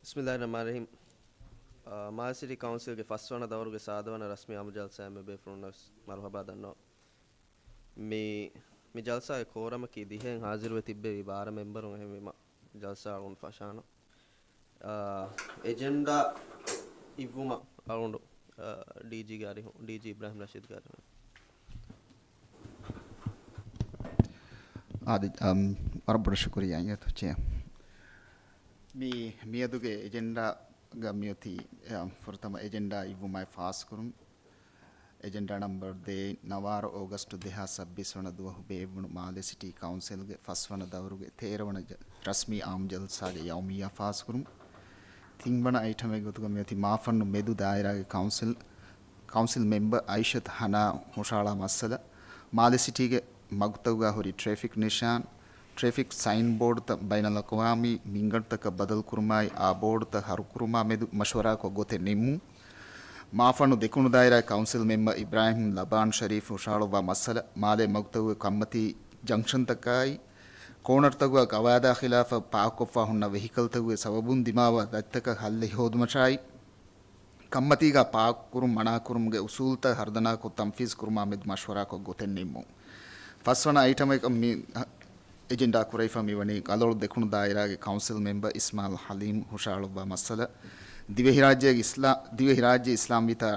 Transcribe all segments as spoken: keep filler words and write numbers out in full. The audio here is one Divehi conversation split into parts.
ބިސްމިއްލާހި ރަޙްމާނި ރަޙީމް. އާ، މާލެ ސިޓީ ކައުންސިލްގެ ފަސްވަނަ ދައުރުގެ ސާދަވަނަ ރަސްމީ އާއްމު ޖަލްސާއަށް އެންމެ ބޭފުޅުންނަށް މަރުޙަބާ ދަންނަވަން. މި، މި ޖަލްސާގެ ކޯރަމަކީ ދިހައިން ހާޒިރުވެ ތިއްބެވި ބާރަ މެމްބަރުން. އެހެންވީމަ ޖަލްސާ އަޅުގަނޑު ފަށާނަން. އާ، އެޖެންޑާ އިއްވުމަށް އަޅުގަނޑު، އާ، ޑީޖީގެ އަރިހުން، ޑީޖީ އިބްރާހިމް ނަޝީދުގެ އަރިހުން. އާދެ، އަމް، ވަރަށް ބޮޑަށް ޝުކުރިއްޔާ އިނގޭތޯ ޗެއާ. މި، މިއަދުގެ އެޖެންޑާގަ މިއޮތީ، އަ، ފުރަތަމަ އެޖެންޑާ އިއްވުމާއި ފާސްކުރުން. އެޖެންޑާ ނަމްބަރު ދޭއް، ނަވާރަ އޯގަސްޓު ދެހާސް ސައްބީސް ވަނަ ދުވަހު ބޭއްވުނު މާލެ ސިޓީ ކައުންސިލްގެ ފަސްވަނަ ދައުރުގެ ތޭރަވަނަ ޖަ-، ރަސްމީ އާއްމު ޖަލްސާގެ ޔައުމިއްޔާ ފާސްކުރުން. ތިންވަނަ އައިޓަމެއް ގޮތުގަ މިއޮތީ މާފަންނު މެދު ދާއިރާގެ ކައުންސިލް، ކައުންސިލް މެމްބަރ އައިޝަތު ހަނާ ހުށައަޅާ މައްސަލަ، މާލެ ސިޓީގެ މަގުތައުގަ ހުރި ޓްރެފިކް ނިޝާން، ޓްރެފިކް ސައިން ބޯޑުތައް ބައިނަލްއަޤްވާމީ މިންގަނޑުތަކަށް ބަދަލުކުރުމާއި، އާ ބޯޑުތައް ހަރުކުރުމާ މެދު މަޝްވަރާކޮށް ގޮތެއް ނިންމުން. މާފަންނު ދެކުނު ދާއިރާ ކައުންސިލް މެމްބަރ އިބްރާހިމް ލަބާން ޝަރީފް ހުށައަޅުއްވާ މައްސަލަ، މާލޭ މަގުތައުގެ ކަންމަތީ ޖަންކްޝަންތަކާއި، ކޯނަރުތަކުގަ ގަވާއިދާ ޚިލާފަށް ޕާކްކޮށްފަ ހުންނަ ވެހިކަލްތަކުގެ ސަބަބުން ދިމާވާ ދަތިތަކަށް ހައްލެއް ހޯދުމަށާއި، ކަންމަތީގަ ޕާކްކުރުން މަނާކުރުމުގެ އުސޫލުތައް ހަރުދަނާކޮށް ތަންފީޒް ކުރުމާ މެދު މަޝްވަރާކޮށް ގޮތެއް ނިންމުން. ފަސްވަނަ އައިޓަމަކަށް މި އެޖެންޑާ ކުރެވިފަ މިވަނީ ގަލޮޅު ދެކުނު ދާއިރާގެ ކައުންސިލް މެމްބަރ އިސްމާއިލް ޙަލީމް ހުށައަޅުއްވާ މައްސަލަ، ދިވެހިރާއްޖޭގެ އިސްލާ-، ދިވެހިރާއްޖެ އިސްލާމްވިތާ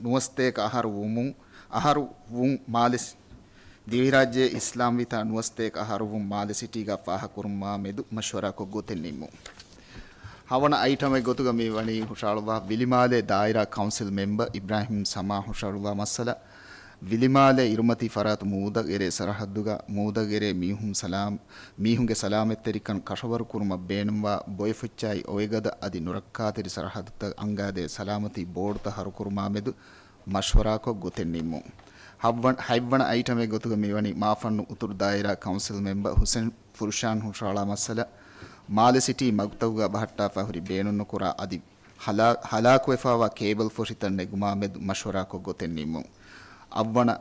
ނުވަސަތޭކަ އަހަރު ވުމުން، އަހަރު ވުން މާލެ ސި-، ދިވެހިރާއްޖެ އިސްލާމްވިތާ ނުވަސަތޭކަ އަހަރު ވުން މާލެ ސިޓީގަ ފާހަކުރުމާ މެދު މަޝްވަރާކޮށް ގޮތެއް ނިންމުން. ހަވަނަ އައިޓަމެއް ގޮތުގަ މި ވަނީ ހުށައަޅުއްވާ ވިލިމާލޭ ދާއިރާ ކައުންސިލް މެމްބަރ އިބްރާހިމް ސަމާ ހުށައަޅުއްވާ މައްސަލަ، ވިލިމާލޭ އިރުމަތީ ފަރާތު މޫދަ ގެރޭ ސަރަހައްދުގަ މޫދަ ގެރޭ މީހުން ސަލާމް-، މީހުންގެ ސަލާމަތްތެރިކަން ކަށަވަރު ކުރުމަށް ބޭނުންވާ ބޮއެފުއްޗާއި އޮވެގަދަ އަދި ނުރައްކާތެރި ސަރަހައްދުތައް އަންގާދޭ ސަލާމަތީ ބޯޑުތައް ހަރުކުރުމާ މެދު މަޝްވަރާކޮށް ގޮތެއް ނިންމުން. ހައްވަން-، ހަތްވަނަ އައިޓަމެއް ގޮތުގަ މިވަނީ މާފަންނު އުތުރު ދާއިރާ ކައުންސިލް މެމްބަރ ހުސެން ފުރުޝާން ހުށައަޅާ މައްސަލަ، މާލެ ސިޓީ މަގުތަކުގަ ބަހައްޓާފަ ހުރި ބޭނުންނުކުރާ އަދި ހަލާ-، ހަލާކުވެފައިވާ ކޭބަލް ފޮށިތައް ނެގުމާ މެދު މަޝްވަރާކޮށް ގޮތެއް ނިންމުން. އަށްވަނަ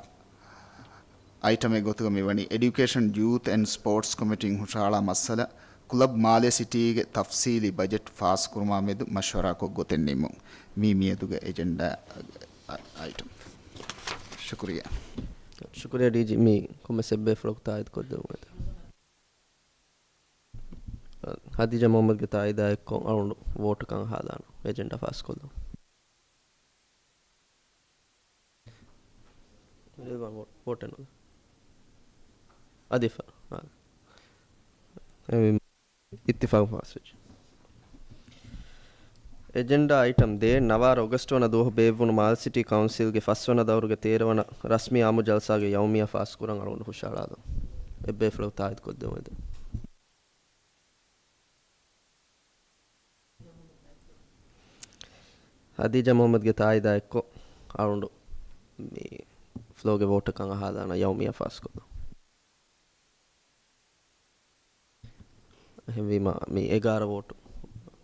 އައިޓަމެއް ގޮތުގަ މިވަނީ އެޑިއުކޭޝަން، ޔޫތު އެންޑް ސްޕޯޓްސް ކޮމިޓީން ހުށައަޅާ މައްސަލަ، ކްލަބް މާލެ ސިޓީގެ ތަފްސީލީ ބަޖެޓް ފާސްކުރުމާ މެދު މަޝްވަރާކޮށް ގޮތެއް ނިންމުން. މީ މިއަދުގެ އެޖެންޑާ އައިޓަމް. ޝުކުރިއްޔާ. ޝުކުރިއްޔާ ޑީޖީ، މި ކޮންމެސް އެއްބޭފުޅަކު ތާއީދު ކޮށްދެއްވުމެވެ. ހަދީޖާ މުޙައްމަދުގެ ތާއީދާ އެއްކޮށް އަޅުގަނޑު ވޯޓަކަށް އަހާލާނަން އެޖެންޑާ ފާސްކޮށްލަން. ވޯޓެއް ނުލާ. އަދި ފަ-، އާ. އެ އިއްތިފާގު ފާސްވެއްޖެ. އެޖެންޑާ އައިޓަމް ދޭއް، ނަވާރަ އޮގަސްޓް ވަނަ ދުވަހު ބޭއްވުނު މާލެ ސިޓީ ކައުންސިލްގެ ފަސްވަނަ ދައުރުގެ ތޭރަވަނަ ރަސްމީ އާއްމު ޖަލްސާގެ ޔައުމިއްޔާ ފާސްކުރަން އަޅުގަނޑު ހުށައަޅާލަން. އެއްބޭފުޅަކު ތާއީދު ކޮށްދެއްވުމެވެ. ހަދީޖާ މުޙައްމަދުގެ ތާއީދާ އެއްކޮށް އަޅުގަނޑު މި ފްލޯގެ ވޯޓަކަށް އަހާލާނަން ޔައުމިއްޔާ ފާސްކޮށްލަން. އެހެންވީމަ، މި އެގާރަ ވޯޓު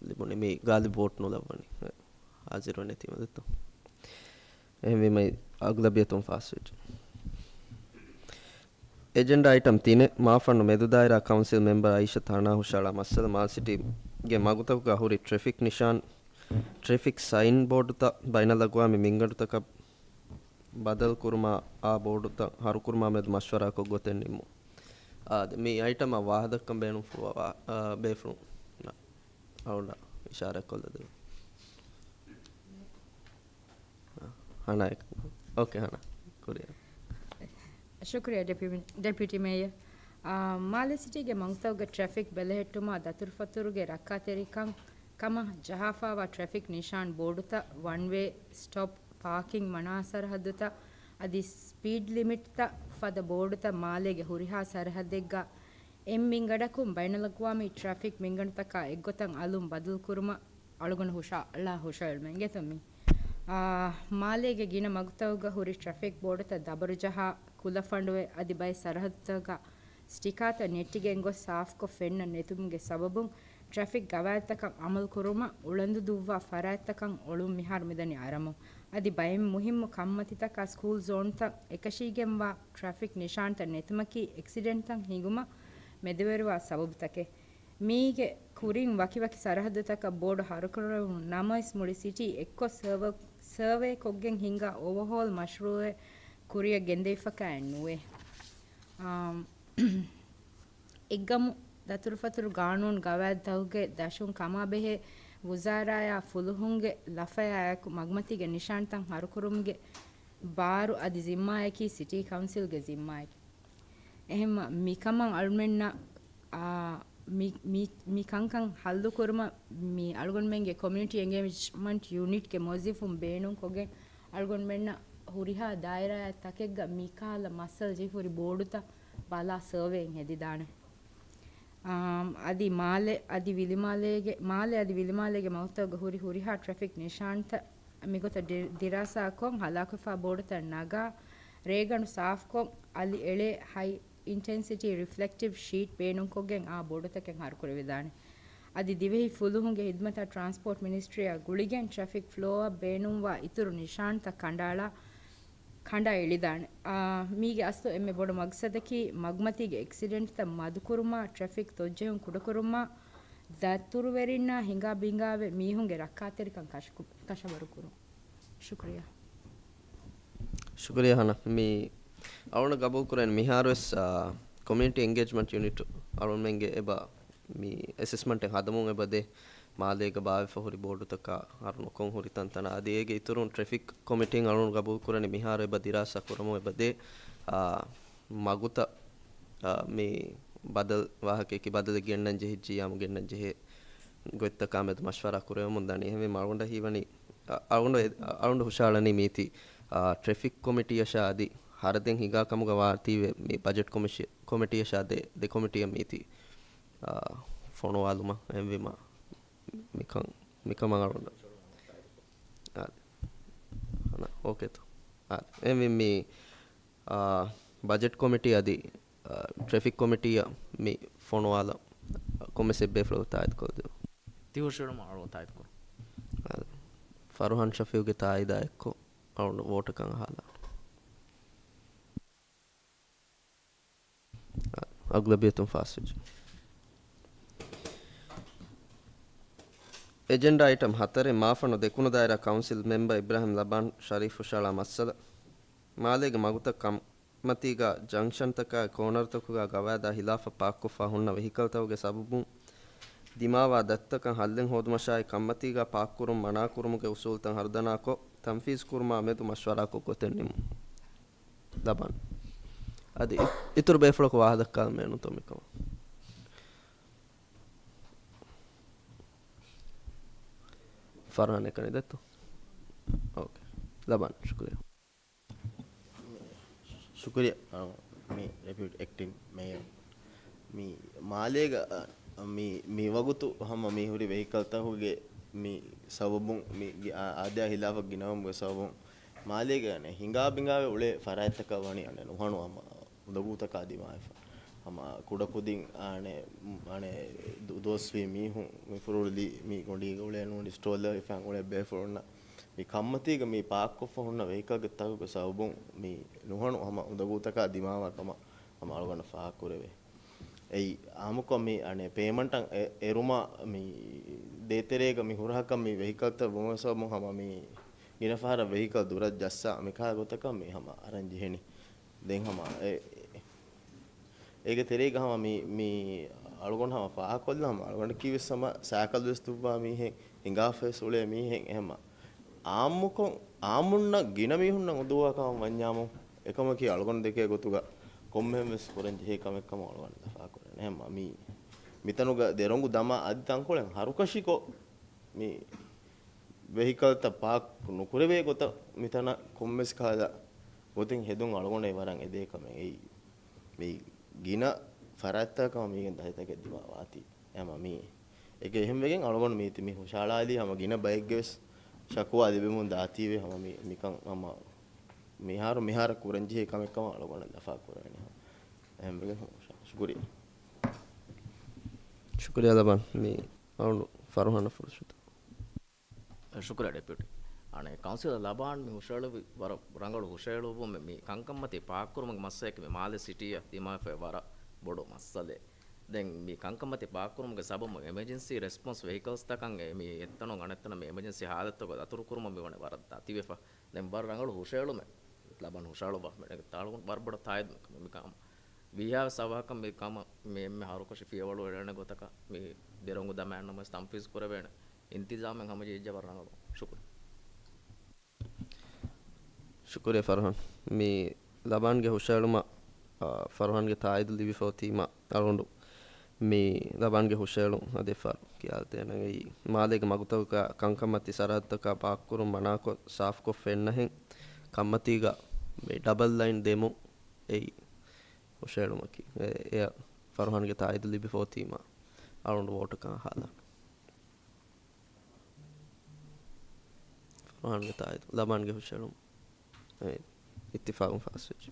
ލިބުނީ، މި ގާލިބު ވޯޓު ނުލައްވަނީ. ހާޒިރުވެ ނެތީމަ ދެއްތޯ. އެހެންވީމަ، އަޣްލަބިއްޔަތުން ފާސްވެއްޖެ. އެޖެންޑާ އައިޓަމް ތިނެއް، މާފަންނު މެދުދާއިރާ ކައުންސިލް މެމްބަރ އައިޝަތު ހަނާ ހުށައަޅާ މައްސަލަ، މާލެ ސިޓީގެ މަގުތަކުގަ ހުރި ޓްރެފިކް ނިޝާން، ޓްރެފިކް ސައިން ބޯޑުތައް، ބައިނަލްއަގްވާމީ މިންގަނޑުތަކަށް ބަދަލުކުރުމާ، އާ ބޯޑުތައް ހަރުކުރުމާ މެދު މަޝްވަރާކޮށް ގޮތެއް ނިންމުން. އާދެ، މި އައިޓަމަށް ވާހަކަދައްކަން ބޭނުންފުޅުވާ، އާ، ބޭފުޅުން އަޅުގަނޑަށް އިޝާރާތްކޮށްލަދެވޭ. އާ، ހަނާ އެކަން. އޯކޭ، ހަނާ. ކުރިއަށް. ޝުކުރިއްޔާ ޑެޕި-، ޑެޕިއުޓީ މޭޔަރ. އާ، މާލެ ސިޓީގެ މަގުތަކުގެ ޓްރެފިކް ބެލެހެއްޓުމާ ދަތުރުފަތުރުގެ ރައްކާތެރިކަން ކަމަށް ޖަހާފައިވާ ޓްރެފިކް ނިޝާން ބޯޑުތައް، ވަން ވޭ ސްޓޮޕް، ޕާކިން މަނާ ސަރަހައްދުތައް އަދި ސްޕީޑް ލިމިޓްތައް ފަދަ ބޯޑުތައް މާލޭގެ ހުރިހާ ސަރަހައްދެއްގަ އެއް މިންގަނޑަކުން ބައިނަލްއަގްވާމީ ޓްރެފިކް މިންގަނޑުތަކާ އެއްގޮތަށް އަލުން ބަދަލުކުރުމަށް އަޅުގަނޑު ހުށަ-، އަޅާ ހުށައެޅުމެއް އިނގޭތޯ މި. އާ، މާލޭގެ ގިނަ މަގުތަކުގަ ހުރި ޓްރެފިކް ބޯޑުތައް ދަބަރުޖަހާ، ކުލަފަނޑުވެ އަދި ބައެއް ސަރަހައްދުތަކުގަ ސްޓިކާތައް ނެއްޓިގެން ގޮސް ސާފްކޮށް ފެންނަން ނެތުމުގެ ސަބަބުން، ޓްރެފިކް ގަވާއިދުތަކަށް އަމަލު ކުރުމަށް އުޅަނދު ދުއްވާ ފަރާތްތަކަށް އޮޅުން މިހާރު މިދަނީ އަރަމުން. އަދި ބައެއް މުހިއްމު ކަންމަތިތަކާ ސްކޫލް ޒޯންތައް އެކަށީގެންވާ ޓްރެފިކް ނިޝާންތައް ނެތުމަކީ އެކްސިޑެންޓްތައް ހިނގުމަށް މެދުވެރިވާ ސަބަބުތަކެއް. މީގެ ކުރިން ވަކިވަކި ސަރަހައްދުތަކަށް ބޯޑު ހަރުކުރެވުނު ނަމަވެސް، މުޅި ސިޓީ އެއްކޮށް ސަރވ-، ސަރވޭ ކޮށްގެން ހިންގާ އޯވަހޯލް މަޝްރޫއެއް ކުރިއަށް ގެންދެވިފަކާއެއް ނުވޭ. އާ، އެއްގަމު ދަތުރުފަތުރު ގާނޫނު ގަވާއިދުތަކުގެ ދަށުން ކަމާބެހޭ ވުޒާރާއާ ފުލުހުންގެ ލަފަޔާއެކު މަގުމަތީގެ ނިޝާންތައް ހަރުކުރުމުގެ ބާރު އަދި ޒިންމާއަކީ ސިޓީ ކައުންސިލްގެ ޒިންމާއެކެވެ. އެހެންމަ މިކަމަށް އަޅުމެންނަށް، އާ، މި، މި، މި ކަންކަން ހައްލުކުރުމަށް މި އަޅުގަނޑުމެންގެ ކޮމިއުނިޓީ އެންގޭޖްމަންޓް ޔުނިޓްގެ މުވައްޒަފުން ބޭނުންކޮށްގެން އަޅުގަނޑުމެންނަށް ހުރިހާ ދާއިރާއެއް ތަކެއްގަ މިކަހަލަ މައްސަލަ ޖެހިފަ ހުރި ބޯޑުތައް ބަލާ ސަރވޭއިން ހެދިދާނެ. އާ، އަދި މާލެ އަދި ވިލިމާލޭގެ، މާލެ އަދި ވިލިމާލޭގެ މަގުތަކުގަ ހުރި ހުރިހާ ޓްރެފިކް ނިޝާންތައް މިގޮތަށް ޑި-، ދިރާސާކޮށް، ހަލާކުވެފާ ބޯޑުތައް ނަގާ، ރޭގަނޑު ސާފުކޮށް، އަލި އެޅޭ ހައި އިންޓެންސިޓީ ރިފްލެކްޓިވް ޝީޓް ބޭނުންކޮށްގެން އާ ބޯޑުތަކެއް ހަރުކުރެވިދާނެ. އަދި ދިވެހި ފުލުހުންގެ ހިދުމަތާ ޓްރާންސްޕޯޓް މިނިސްޓްރީއާ ގުޅިގެން ޓްރެފިކް ފްލޯއަށް ބޭނުންވާ އިތުރު ނިޝާންތައް ކަނޑައަޅާ، ކަނޑައެޅިދާނެ. އާ، މީގެ އަސްލު އެންމެ ބޮޑު މަގްސަދަކީ މަގުމަތީގެ އެކްސިޑެންޓްތައް މަދުކުރުމާ، ޓްރެފިކް ތޮއްޖެހުން ކުޑަކުރުމާ، ދަތުރުވެރިންނާ ހިނގާ ބިނގާވެ މީހުންގެ ރައްކާތެރިކަން ކަށަ-، ކަށަވަރުކުރުން. ޝުކުރިއްޔާ. ޝުކުރިއްޔާ ހަނާ. މި އަޅުގަނޑަށް ގަބޫލުކުރެވެނީ މިހާރުވެސް، އާ، ކޮމިއުނިޓީ އެންގޭޖްމަންޓް ޔުނިޓް އަޅުގަނޑުމެންގެ އެބަ މި އެސެސްމަންޓެއް ހަދަމުން އެބަދޭ، މާލޭގަ ބާވެފަ ހުރި ބޯޑުތަކާ ހަރު ނުކޮށް ހުރި ތަންތަނާ އަދި އޭގެ އިތުރުން ޓްރެފިކް ކޮމިޓީން އަޅުގަނޑު ގަބޫލުކުރަނީ މިހާރު އެބަ ދިރާސާ ކުރަމުން އެބަދޭ، އާ، މަގުތައް، އާ، މި ބަދަލު ވާހަކައަކީ ބަދަލެއް ގެންނަން ޖެހިއްޖިއްޔާމު ގެންނަން ޖެހޭ ގޮތްތަކާ މެދު މަޝްވަރާ ކުރެވެމުން ދަނީ. އެހެންވީމަ އަޅުގަނޑަށް ހީވަނީ، އަ-، އަޅުގަނޑު އެ-، އަޅުގަނޑު ހުށަހަޅަނީ މީތި، އާ، ޓްރެފިކް ކޮމިޓީއަށާ އަދި ހަރަދެން ހިނގާ ކަމުގަ ވާތީވެ މި ބަޖެޓް ކޮމިޝަ-، ކޮމިޓީއަށާ ދެ، ދެ ކޮމިޓީއަށް މީތި، އާ، ފޮނުވާލުމަށް. އެހެންވީމަ މިކަން، މިކަމަށް އަޅުގަނޑަށް. އާދެ. އަނާ، އޯކޭތޯ. އާދެ. އެހެންވީ މި، އާ، ބަޖެޓް ކޮމިޓީ އަދި، އާ، ޓްރެފިކް ކޮމިޓީއަށް މި ފޮނުވާލަން ކޮންމެސް އެއްބޭފުޅަކު ތާއީދު ކޮށްދެވުން. ތި ހުށަހެޅުމަށް އަޅުގަނޑު ތާއީދު ކުރަން. އާދެ. ފަރުހާން ޝަފީއުގެ ތާއީދާ އެއްކޮށް އަޅުގަނޑު ވޯޓަކަށް އަހާލާ. އަޣްލަބިއްޔަތުން ފާސްވެއްޖެ. އެޖެންޑާ އައިޓަމް ހަތަރެއް، މާފަންނު ދެކުނު ދާއިރާ ކައުންސިލް މެމްބަރ އިބްރާހިމް ލަބާން ޝަރީފް ހުށަހަޅާ މައްސަލަ، މާލޭގެ މަގުތައް ކަންމަތީގަ ޖަންކްޝަންތަކާއި ކޯނަރުތަކުގަ ގަވާއިދާ ހިލާފަށް ޕާކްކޮށްފަ ހުންނަ ވެހިކަލްތަކުގެ ސަބަބުން ދިމާވާ ދަތިތަކަށް ހައްލެއް ހޯދުމަށާއި ކަންމަތީގަ ޕާކްކުރުން މަނާކުރުމުގެ އުސޫލުތައް ހަރުދަނާކޮށް، ތަންފީޒުކުރުމާ މެދު މަޝްވަރާކޮށް ގޮތެއް ނިމުން. ލަބާން. އަދި އި-، އިތުރު ބޭފުޅަކު ވާހަކަ ދައްކާލަން ބޭނުންތޯ މިކަމަށް؟ ފަރްހާން އެކަނި ދެއްތޯ؟ އޯކޭ. ލަބާން. ޝުކުރިއްޔާ. ޝުކުރިއްޔާ، އަ، މި ޑެޕިއުޓީ އެކްޓިން މޭޔަރ. މި މާލޭގަ، އަ، މި، މި ވަގުތު ހަމަ މި ހުރި ވެހިކަލްތަކުގެ މި ސަބަބުން މި ގި-، އާ، އާދަޔާ ހިލާފަށް ގިނަވުމުގެ ސަބަބުން މާލޭގަ އަނެއް ހިނގާ ބިނގާވެ އުޅޭ ފަރާތްތަކަށް ވަނީ އަނެއް ނުހަނު ހަމަ އުނދަގޫތަކާ ދިމާވެފަ. ހަމަ ކުޑަކުދިން އަނެއް، އަނެއް ދު-، ދުވަސްވީ މީހުން މި ފުރޮޅިލީ މި ގޮނޑީގަ އުޅޭ ނޫން ސްޓޯލް އިފަން އުޅޭ ބޭފުޅުންނަށް މި ކަންމަތީގަ މި ޕާކްކޮށްފަ ހުންނަ ވެހިކަލްތަކުގެ ސަބަބުން މި ނުހަނު ހަމަ އުނދަގޫތަކާ ދިމާވާ ކަމަށް ހަމަ އަޅުގަނޑަށް ފާހަގަކުރެވޭ. އެއީ އާއްމުކޮށް މި އަނެއް ޕޭމަންޓަށް އެ-، އެރުމާ މި ދޭތެރޭގަ މި ހުރަހަކަށް މި ވެހިކަލްތައް ވުމުގެ ސަބަބުން ހަމަ މި ގިނަ ފަހަރަށް ވެހިކަލް ދުރަށް ޖައްސާ މިކަހަލަ ގޮތަކަށް މި ހަމަ އަރަން ޖެހެނީ. ދެން ހަމަ އެ-، އޭގެ ތެރޭގަ ހަމަ މި، މި އަޅުގަނޑު ހަމަ ފާހަގަކޮށްލަން ހަމަ އަޅުގަނޑަކީ ވެސް ހަމަ ސައިކަލް ވެސް ދުއްވާ މީހެއް، ހިނގާފަވެސް އުޅޭ މީހެއް. އެހެންމަ އާއްމުކޮށް، އާއްމުންނަށް ގިނަ މީހުންނަށް އުނދަގޫވާ ކަމަށް ވަންޏާމު، އެކަމަކީ އަޅުގަނޑު ދެކޭ ގޮތުގަ ކޮންމެހެން ވެސް ކުރަން ޖެހޭ ކަމެއް ކަމަށް އަޅުގަނޑު ލަފާކުރަން. އެހެންމަ މި، މިތަނުގަ ދެ ރޮނގު ދަމާ އަދި ތަންކޮޅެއް ހަރުކަށިކޮށް، މި ވެހިކަލްތައް ޕާކް ނުކުރެވޭ ގޮތަށް މިތަނަށް ކޮންމެސް ކަހަލަ ގޮތެއް ހެދުން އަޅުގަނޑަށް ވަރަށް އެދޭ ކަމެއް. އެއީ މި ގިނަ ފަރާތްތަކަށް މީގެން ދަތިތަކެއް ދިމާވާތީ. އެހެންމަ މީ އޭގެ އެހެންވެގެން އަޅުގަނޑު މީތި މި ހުށަހަޅާލީ ހަމަ ގިނަ ބައެއްގެ ވެސް ޝަކުވާ ލިބެމުން ދާތީވެ ހަމަ މި، މިކަން ހަމަ މިހާރު، މިހާރަށް ކުރަންޖެހޭ ކަމެއް ކަމަށް އަޅުގަނޑަށް ލަފާ ކުރެވެނީ ހަމަ. އެހެންވެގެން ޝުކުރިއްޔާ. ޝުކުރިއްޔާ ލަބާން. މި އަޅުގަނޑު ފަރުހާނަށް ފުރުސަތު. ޝުކުރިއްޔާ ޑެޕިއުޓީ. އަނެއް ކައުންސިލަރ ލަބާން މި ހުށަހެޅުއްވި ވަރަށް ރަނގަޅު ހުށަހެޅުއްވުމެއް. މި ކަންކަންމަތީ ޕާކްކުރުމުގެ މައްސަލައަކީ މި މާލެ ސިޓީއަށް ދިމާވެފައި ވަރަށް ބޮޑު މައްސަލައެއް. ދެން މި ކަންކަންމަތި ޕާކުކުރުމުގެ ސަބަބުން އެމަޖެންސީ ރެސްޕޮންސް ވެހިކަލްސްތަކަށް މި އެއްތަނުން އަނެއްތަނަށް މި އެމަޖެންސީ ހާލަތުގަ ދަތުރުކުރުމަށް މިވަނީ ވަރަށް ދަތިވެފަ. ދެން ވަރަށް ރަނގަޅު ހުށައެޅުމެއް ލަބާން ހުށައެޅުއްވާ މި ވަރަށް ބޮޑަށް ތާއީދު މި ކަމަށް. ވީހާވެސް އަވަހަކަށް މި ކަމަށް މި އެންމެ ހަރުކަށި ފިޔަވަޅު އެޅޭނެ ގޮތަކަށް މި ދެރަނގު ދަމާން ނަމަވެސް ތަންފީޒު ކުރެވޭނެ އިންތިޒާމެއް ހަމަޖެހިއްޖެ ވަރަށް ރަނގަޅު. ޝުކުރިއްޔާ. ޝުކުރިއްޔާ ފަރުހާން. މި ލަބާންގެ ހުށައެޅުމަށް، އާ، ފަރުހާންގެ ތާއީދު ލިބިފަ އޮތީމަ އަޅުގަނޑު މި ލަބާންގެ ހުށައެޅުން އަދި ފަރު ކިޔާދޭނަން. އެއީ މާލޭގެ މަގުތަކުގަ ކަންކަންމަތި ސަރަހައްދުތަކާ ޕާކުކުރުން މަނާކޮށް ސާފުކޮށް ފެންނަހެން ކަންމަތީގަ މި ޑަބަލް ލައިން ދެމުން އެއީ ހުށައެޅުމަކީ. އެ، އެއަށް ފަރުހާންގެ ތާއީދު ލިބިފަ އޮތީމަ އަޅުގަނޑު ވޯޓަކަށް އަހާލާނެ. ފަރުހާންގެ ތާއީދު ލަބާންގެ ހުށައެޅުން. އެ، އިއްތިފާގުން ފާސްވެއްޖެ.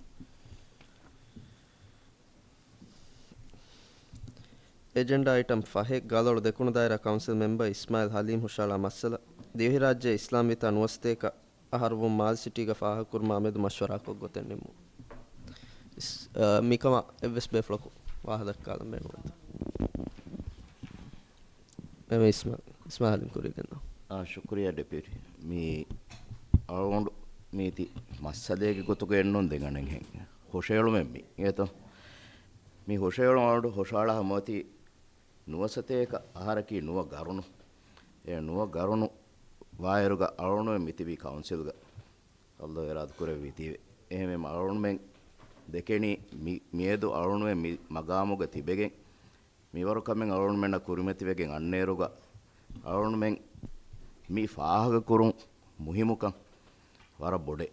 އެޖެންޑާ އައިޓަމް ފަހެއް، ގާލޮޅު ދެކުނު ދާއިރާ ކައުންސިލް މެމްބަރ އިސްމާއިލް ހަލީމް ހުށައަޅާ މައްސަލަ، ދިވެހިރާއްޖެ އިސްލާމްވިތާ ނުވަސަތޭކަ އަހަރު ވުން މާލެ ސިޓީގަ ފާހަގަކުރުމާ މެދު މަޝްވަރާކޮށް ގޮތެއް ނިންމުން. އިސް-، އަ، މިކަމަށް އެއްވެސް ބޭފުޅަކު ވާހަކަ ދައްކާލަން ބޭނުންވެއްޖެ. އެމެ އިސްމާ-، އިސްމާއިލް ކުރީގެން. އާ، ޝުކުރިއްޔާ ޑެޕިއުޓީ. މި އަޅުގަނޑު މީތި މައްސަލައިގެ ގޮތުގަ އެއްނޫން ދެން އަނެއްހެން ހުށައެޅުމެއް މި. އޭތޯ؟ މި ހުށައެޅުން އަޅުގަނޑު ހުށައަޅާ ހަމައޮތީ ނުވަސަތޭކަ އަހަރަކީ ނުވަ ގަރުނު. އެ ނުވަ ގަރުނު ވާއިރުގަ އަޅުގަނޑުމެން މިތިބީ ކައުންސިލްގަ. އައްލާހު އިރާދަ ކުރެއްވީތީވެ. އެހެންވީމަ އަޅުގަނޑުމެން ދެކެނީ މި-، މިއަދު އަޅުގަނޑުމެން މި މަގާމުގަ ތިބެގެން، މިވަރު ކަމެއް އަޅުގަނޑުމެންނަށް ކުރިމަތިވެގެން އަންނައިރުގަ، އަޅުގަނޑުމެން މި ފާހަގަކުރުން މުހިއްމުކަން ވަރަށް ބޮޑޭ.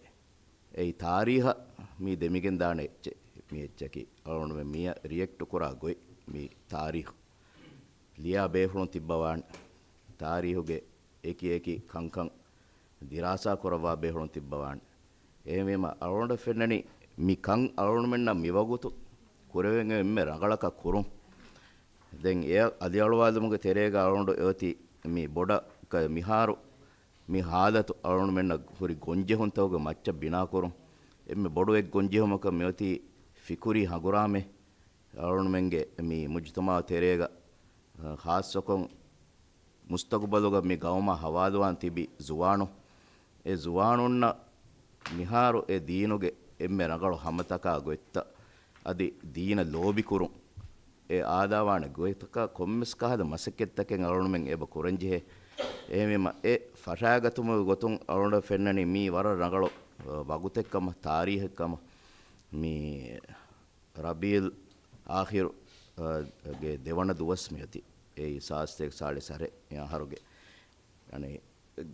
އެއީ ތާރީހަށް މި ދެމިގެން ދާނެ އެއްޗެއް، މި އެއްޗަކީ. އަޅުގަނޑުމެން މިއަށް ރިއެކްޓް ކުރާ ގޮތް މި ތާރީހު ލިޔާ ބޭފުޅުން ތިއްބަވާނެ. ތާރީހުގެ އެކި އެކި ކަންކަން ދިރާސާ ކުރައްވާ ބޭފުޅުން ތިއްބަވާނެ. އެހެންވީމަ، އަޅުގަނޑަށް ފެންނަނީ މި ކަން އަޅުގަނޑުމެންނަށް މިވަގުތު ކުރެވެން އެންމެ ރަނގަޅަކަށް ކުރުން. ދެން އެ އަލިއަޅުވާލުމުގެ ތެރޭގަ އަޅުގަނޑު އެއޮތީ މި ބޮޑަށް މިހާރު މި ހާލަތު އަޅުގަނޑުމެންނަށް ހުރި ގޮންޖެހުންތަކުގެ މައްޗަށް ބިނާކުރުން. އެންމެ ބޮޑު އެއް ގޮންޖެހުމަކަށް މިއޮތީ ފިކުރީ ހަނގުރާމަ އަޅުގަނޑުމެންގެ މި މުޖުތަމަޢު ތެރޭގަ، އަ، ޚާއްޞަކޮށް މުސްތަގުބަލުގަ މި ގައުމަށް ހަވާލުވާން ތިބި ޒުވާނުން، އެ ޒުވާނުންނަށް މިހާރު އެ ދީނުގެ އެންމެ ރަނގަޅު ހަމަތަކާ ގޮތްތައް އަދި ދީނަށް ލޯބިކުރުން އެ އާދާވާނެ ގޮތަކަށް ކޮންމެސް ކަހަލަ މަސައްކަތްތަކެއް އަޅުގަނޑުމެން އެބަ ކުރަންޖެހޭ. އެހެންވީމަ، އެ ފަށާގަތުމުގެ ގޮތުން އަޅުގަނޑަށް ފެންނަނީ މީ ވަރަށް ރަނގަޅު، އަ، ވަގުތެއްކަމަށް، ތާރީހެއްކަމަށް. މީ ރަބީޢުލް އާޚިރު، އަ، ގެ ދެވަނަ ދުވަސް މިއޮތީ. އެއީ ސާސްތޭކަ ސާޅީސް އަހަރެއް އަހަރުގެ. އަނެއް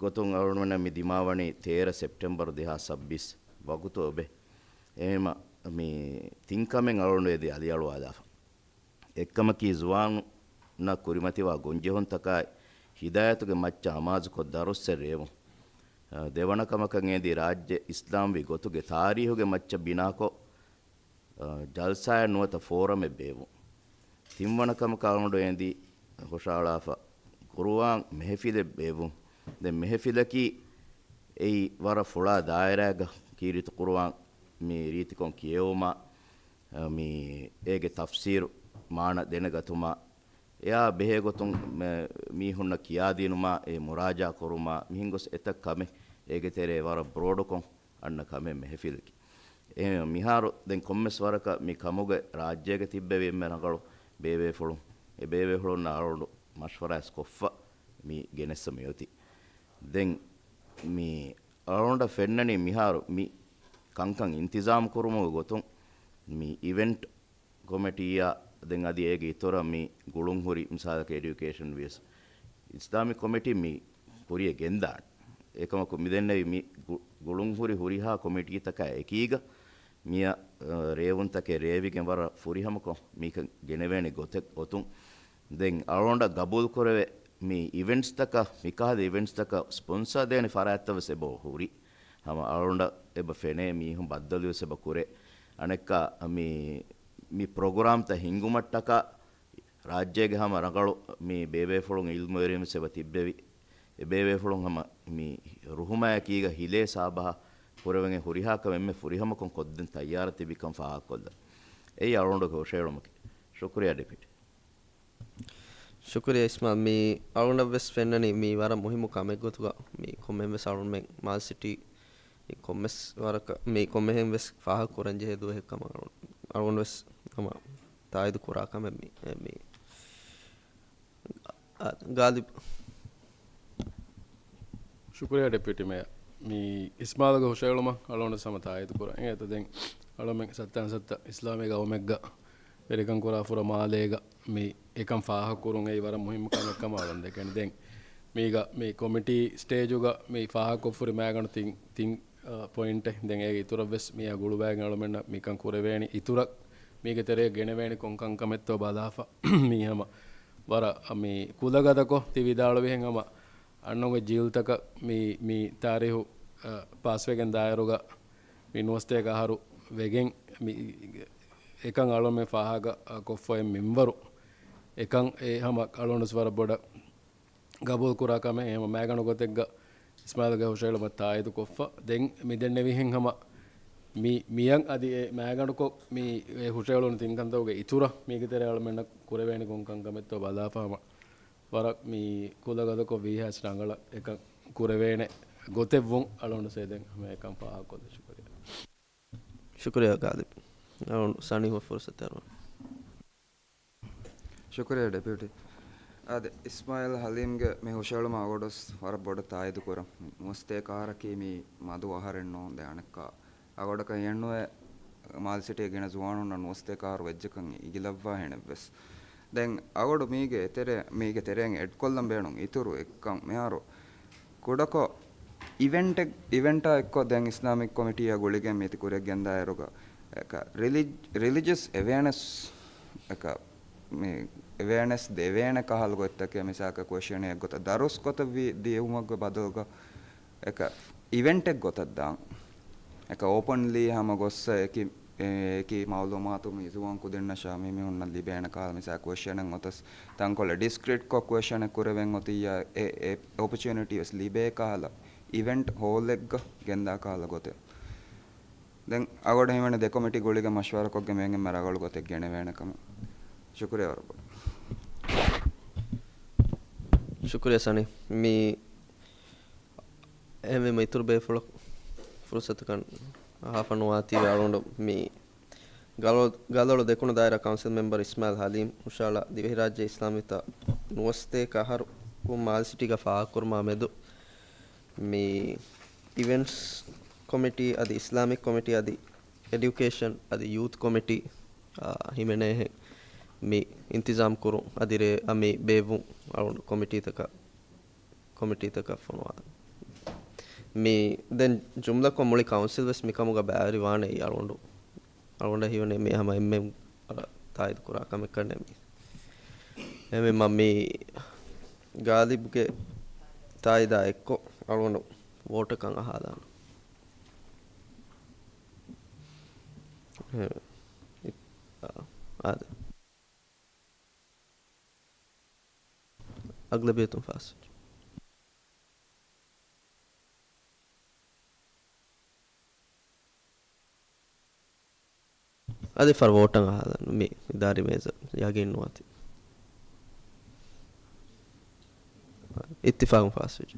ގޮތުން އަޅުގަނޑުމެންނަށް މި ދިމާވަނީ ތޭރަ ސެޕްޓެމްބަރު ދެހާސް ސައްބީސް ވަގުތު އޮބެ. އެހެންވީމަ، މި ތިން ކަމެއް އަޅުގަނޑު އެދި އަލިއަޅުވާލާފަ. އެއްކަމަކީ، ޒުވާނުންނަށް ކުރިމަތިވާ ގޮންޖެހުންތަކާއި ހިދާޔަތުގެ މައްޗަށް އަމާޒުކޮށް ދަރުއްސެއް ރޭވުން. އަ، ދެވަނަ ކަމަކަށް އެދި ރާއްޖެ އިސްލާމްވި ގޮތުގެ ތާރީހުގެ މައްޗަށް ބިނާކޮށް، އަ، ޖަލްސާއެއް ނުވަތަ ފޯރަމެއް ބޭއްވުން. ތިންވަނަ ކަމަކަށް އަޅުގަނޑު އެދި ހުށައަޅާފަ ޤުރުއާން މެހެފިލެއް ބޭއްވުން. ދެން މެހެފިލަކީ އެއީ ވަރަށް ފުޅާ ދާއިރާގަ ކީރިތި ޤުރުއާން މި ރީތިކޮށް ކިޔެވުމާ، އަ، މި އޭގެ ތަފްސީރު މާނަ ދެނެގަތުމާ، އެއާ ބެހޭގޮތުން މެ-، މީހުންނަށް ކިޔާދިނުމާ، އެ މުރާޖާ ކުރުމާ، މިހެން ގޮސް އެތައް ކަމެއް އޭގެ ތެރޭ ވަރަށް ބްރޯޑުކޮށް އަންނަ ކަމެއް މެހެފިލަކީ. އެހެން މިހާރު ދެން ކޮންމެސް ވަރަކަށް މި ކަމުގެ ރާއްޖޭގަ ތިއްބެވި އެންމެ ރަނގަޅު ބޭބޭފުޅުން، އެ ބޭބޭފުޅުންނާ އަޅުގަނޑު މަޝްވަރާވެސް ކޮށްފަ މި ގެނެއްސަ މިއޮތީ. ދެން މި އަޅުގަނޑަށް ފެންނަނީ މިހާރު މި ކަންކަން އިންތިޒާމް ކުރުމުގެ ގޮތުން މި އިވެންޓް ކޮމިޓީއާ ދެން އަދި އޭގެ އިތުރަށް މި ގުޅުންހުރި، މިސާލަކަށް އެޑިއުކޭޝަން ވިޔަސް އިސްލާމިކް ކޮމިޓީ މި ކުރިޔަށް ގެންދާނެ. އެކަމަކު މިދެންނެވި މި ގު-، ގުޅުންހުރި ހުރިހާ ކޮމިޓީތަކާ އެކީގަ މިއަށް، އަ، ރޭވުންތަކެއް ރޭވިގެން ވަރަށް ފުރިހަމަކޮށް މީކަން ގެނެވޭނެ ގޮތެއް އޮތުން. ދެން އަޅުގަނޑަށް ގަބޫލުކުރެވޭ މި އިވެންޓްސްތަކަށް، މިކަހަލަ އިވެންޓްސްތަކަށް ސްޕޮންސާ ދޭނެ ފަރާތްތައް ވެސް އެބަ ހުރި. ހަމަ އަޅުގަނޑަށް އެބަ ފެނޭ މީހުން ބައްދަލުވެސް އެބަ ކުރޭ. އަނެއްކާ މި، މި ޕްރޮގްރާމްތައް ހިންގުމަށްޓަކާ ރާއްޖޭގެ ހަމަ ރަނގަޅު މި ބޭބޭފުޅުން އިލްމުވެރިން ވެސް އެބަ ތިއްބެވި. އެ ބޭބޭފުޅުން ހަމަ މި ރުހުމާއެކީގަ ހިލޭ ސާބަހަށް ކުރެވެން ހުރިހާ ކަމެއް އެންމެ ފުރިހަމަކޮށް ކޮށްދޭން ތައްޔާރަށް ތިބިކަން ފާހަގަކޮށްލަން. އެއީ އަޅުގަނޑުގެ ހުށައެޅުމަކީ. ޝުކުރިއްޔާ ޑެޕިއުޓީ. ޝުކުރިއްޔާ އިސްމާއިލް. މި އަޅުގަނޑަށް ވެސް ފެންނަނީ މީ ވަރަށް މުހިއްމު ކަމެއް ގޮތުގަ، މީ ކޮންމެހެން ވެސް އަޅުންމެން މާލް ސިޓީ މީ ކޮންމެސް ވަރަކަށް މީ ކޮންމެހެން ވެސް ފާހަގަ ކުރަން ޖެހޭ ދުވަހެއް ކަމަށް އަޅު-، އަޅުގަނޑު ވެސް ހަމަ ތާއީދު ކުރާ ކަމެއް މީ. އެ، މީ. އާ، ގާލިބް. ޝުކުރިއްޔާ ޑެޕިއުޓީ މޭޔަރ. މީ އިސްމާއިލްގެ ހުށައެޅުމަށް އަޅުގަނޑު ހަމަ ތާއީދު ކުރަން. އެ އެތަ ދެން އަޅުމެން ސައްތާން ސައްތަ އިސްލާމީ ގައުމެއްގަ ވެރިކަން ކުރާ ފުރަ މާލޭގަ މި އެކަން ފާހަގަ ކުރުން އެއީ ވަރަށް މުހިއްމު ކަމެއް ކަމަށް އަޅުން ދެކެން. ދެން މީގަ މި ކޮމިޓީ ސްޓޭޖުގަ މި ފާހަގަކޮށްފުރި މައިގަނޑު ތިން، ތިން، އަ، ޕޮއިންޓެއް. ދެން އޭގެ އިތުރަށް ވެސް މިއާ ގުޅުވައިގެން އަޅުމެންނަށް މިކަން ކުރެވޭނެ އިތުރަށް މީގެ ތެރޭ ގެނެވޭނެ ކޮން ކަންކަމެއްތޯ ބަލާފަ މީ ހަމަ ވަރަށް މި ކުލަގަދަކޮށް ތި ވިދާޅުވިހެން ހަމަ އަންނަ ޖީލްތަކަށް މި، މި ތާރީހު، އަ، ޕާސްވެގެން ދާއިރުގަ މި ނުވަސަތޭކަ އަހަރު ވެގެން މި އެކަން އަޅުމެން ފާހަގަ، އަ، ކޮށްފައި މިންވަރު އެކަން އެ ހަމަ އަޅުގަނޑު ވަރަށް ބޮޑަށް ގަބޫލު ކުރާ ކަމެއް. އެ ހަމަ މައިގަނޑު ގޮތެއްގަ އިސްމާއިލްގެ ހުށައެޅުމަށް ތާއީދު ކޮށްފަ. ދެން މި ދެންނެވިހެން ހަމަ މި، މިއަށް އަދި އެ މައިގަނޑުކޮށް މި އެ ހުށައެޅުނު ތިން ކަންތައްގެ އިތުރަށް މީގެ ތެރޭ އަޅުމެންނަށް ކުރެވޭނެ ކޮން ކަންކަމެއްތޯ ބަލާފަ ހަމަ ވަރަށް މި ކުލަގަދަކޮށް ވީހާވެސް ރަނގަޅަށް އެކަން ކުރެވޭނެ ގޮތެއްވުން އަޅުގަނޑު ސޭދެން ހަމަ އެކަން ފާހަގަކޮށްލަ. ޝުކުރިއްޔާ. ޝުކުރިއްޔާ ގާލިބް. އަޅުގަނޑު ސަނީހަށް ފުރުސަތު އަރުވަން. ޝުކުރިއްޔާ ޑެޕިއުޓީ. އާދެ، އިސްމާއިލް ހަލީމްގެ މި ހުށައެޅުމަށް އަގޮޑުސް ވަރަށް ބޮޑަށް ތާއީދު ކުރަން. ނުވަސަތޭކަ އަހަރަކީ މީ މަދު އަހަރެއް ނޫން. ދެ އަނެއްކާ އަގޮޑަކަށް އެންނުވެ މާލް ސިޓީގެ ގިނަ ޒުވާނުންނަށް ނުވަސަތޭކަ އަހަރު ވެއްޖެކަން އިގިލައްވާހެނެއްވެސް. ދެން އަގޮޑު މީގެ ތެރެ-، މީގެ ތެރެއިން އެޑްކޮށްލަން ބޭނުން އިތުރު އެއްކަން މިހާރު ކުޑަކޮށް އިވެންޓެއް-، އިވެންޓާ އެއްކޮށް ދެން އިސްލާމިކް ކޮމިޓީއާ ގުޅިގެން މިތި ކުރިއަށް ގެންދާއިރުގަ އެކަ ރިލި-، ރިލިޖަސް އެވޭނެސް އެކަ މި އެވޭނެސް ދެވޭނެ ކަހަލަ ގޮތްތަކެއް މިސާކަށް ކުއެޝަނެއް ގޮތަށް ދަރުސް ގޮތަށް ވީ ދިޔުމަށް ބަދަލުގަ އެކަ އިވެންޓެއް ގޮތަށް ދާން. އެކަ އޯޕަންލީ ހަމަ ގޮއްސަ އެކި، އެކި މައުލޫމާތު މި ޒުވާން ކުދިންނަށާ މި މީހުންނަށް ލިބޭނެ ކަހަލަ މިސާ ކުއެޝަނެއް އޮތަސް ތަންކޮޅެއް ޑިސްކްރިޓްކޮށް ކުއެޝަނެއް ކުރެވެން އޮތިއްޔާ އެ، އެ އޮޕޮޗުނިޓީ ވެސް ލިބޭ ކަހަލަ އިވެންޓް ހޯލެއްގަ ގެންދާ ކަހަލަ ގޮތެއް. ދެން އަގޮޑަށް ހިމެނޭ ދެ ކޮމިޓީ ގުޅިގެން މަޝްވަރާކޮށްގެން މިއަންނަ ރަނގަޅު ގޮތެއް ގެނެވޭނެ ކަމަށް. ޝުކުރިއްޔާ ވަރަށް ބޮޑަށް. ޝުކުރިއްޔާ ސަނީ. މި އެހެންވީމަ އިތުރު ބޭފުޅަކު ފުރުސަތަކަށް އަހާފަ ނުވާތީވެ އަޅުގަނޑު މި ގަލޮ-، ގަލޮޅު ދެކުނު ދާއިރާ ކައުންސިލް މެމްބަރ އިސްމާއިލް ހަލީމް ހުށައަޅާ ދިވެހިރާއްޖެ އިސްލާމީތައް ނުވަސަތޭކަ އަހަރު މާލް ސިޓީގަ ފާހަގަކުރުމާ މެދު މި އިވެންޓްސް ކޮމިޓީ އަދި އިސްލާމިކް ކޮމިޓީ އަދި އެޑިއުކޭޝަން އަދި ޔޫތު ކޮމިޓީ، އާ، ހިމެނޭހެން މި އިންތިޒާމް ކުރުން އަދި ރޭ އަ މި ބޭއްވުން އަޅުގަނޑު ކޮމިޓީތަކަށް، ކޮމިޓީތަކަށް ފޮނުވާލަން. މި ދެން ޖުމްލަކޮށް މުޅި ކައުންސިލް ވެސް މިކަމުގަ ބައިވެރިވާނެ އަޅުގަނޑު، އަޅުގަނޑަށް ހީވަނީ މި ހަމަ އެންމެން ތާއީދު ކުރާ ކަމެއްކަންނޭ މި. އެހެންވީމަ މި ގާލިބްގެ ތާއީދާ އެއްކޮށް އަޅުގަނޑު ވޯޓަކަށް އަހާލާނަން. އެ، އާދެ. އަޣްލަބިއްޔަތުން ފާސްވެއްޖެ. އަދި ފަރު ވޯޓަށް އަހާލަން މި އިދާރީ މޭޒަށް ޔަގީން ނުވާތީ. އިއްތިފާގުން ފާސްވެއްޖެ.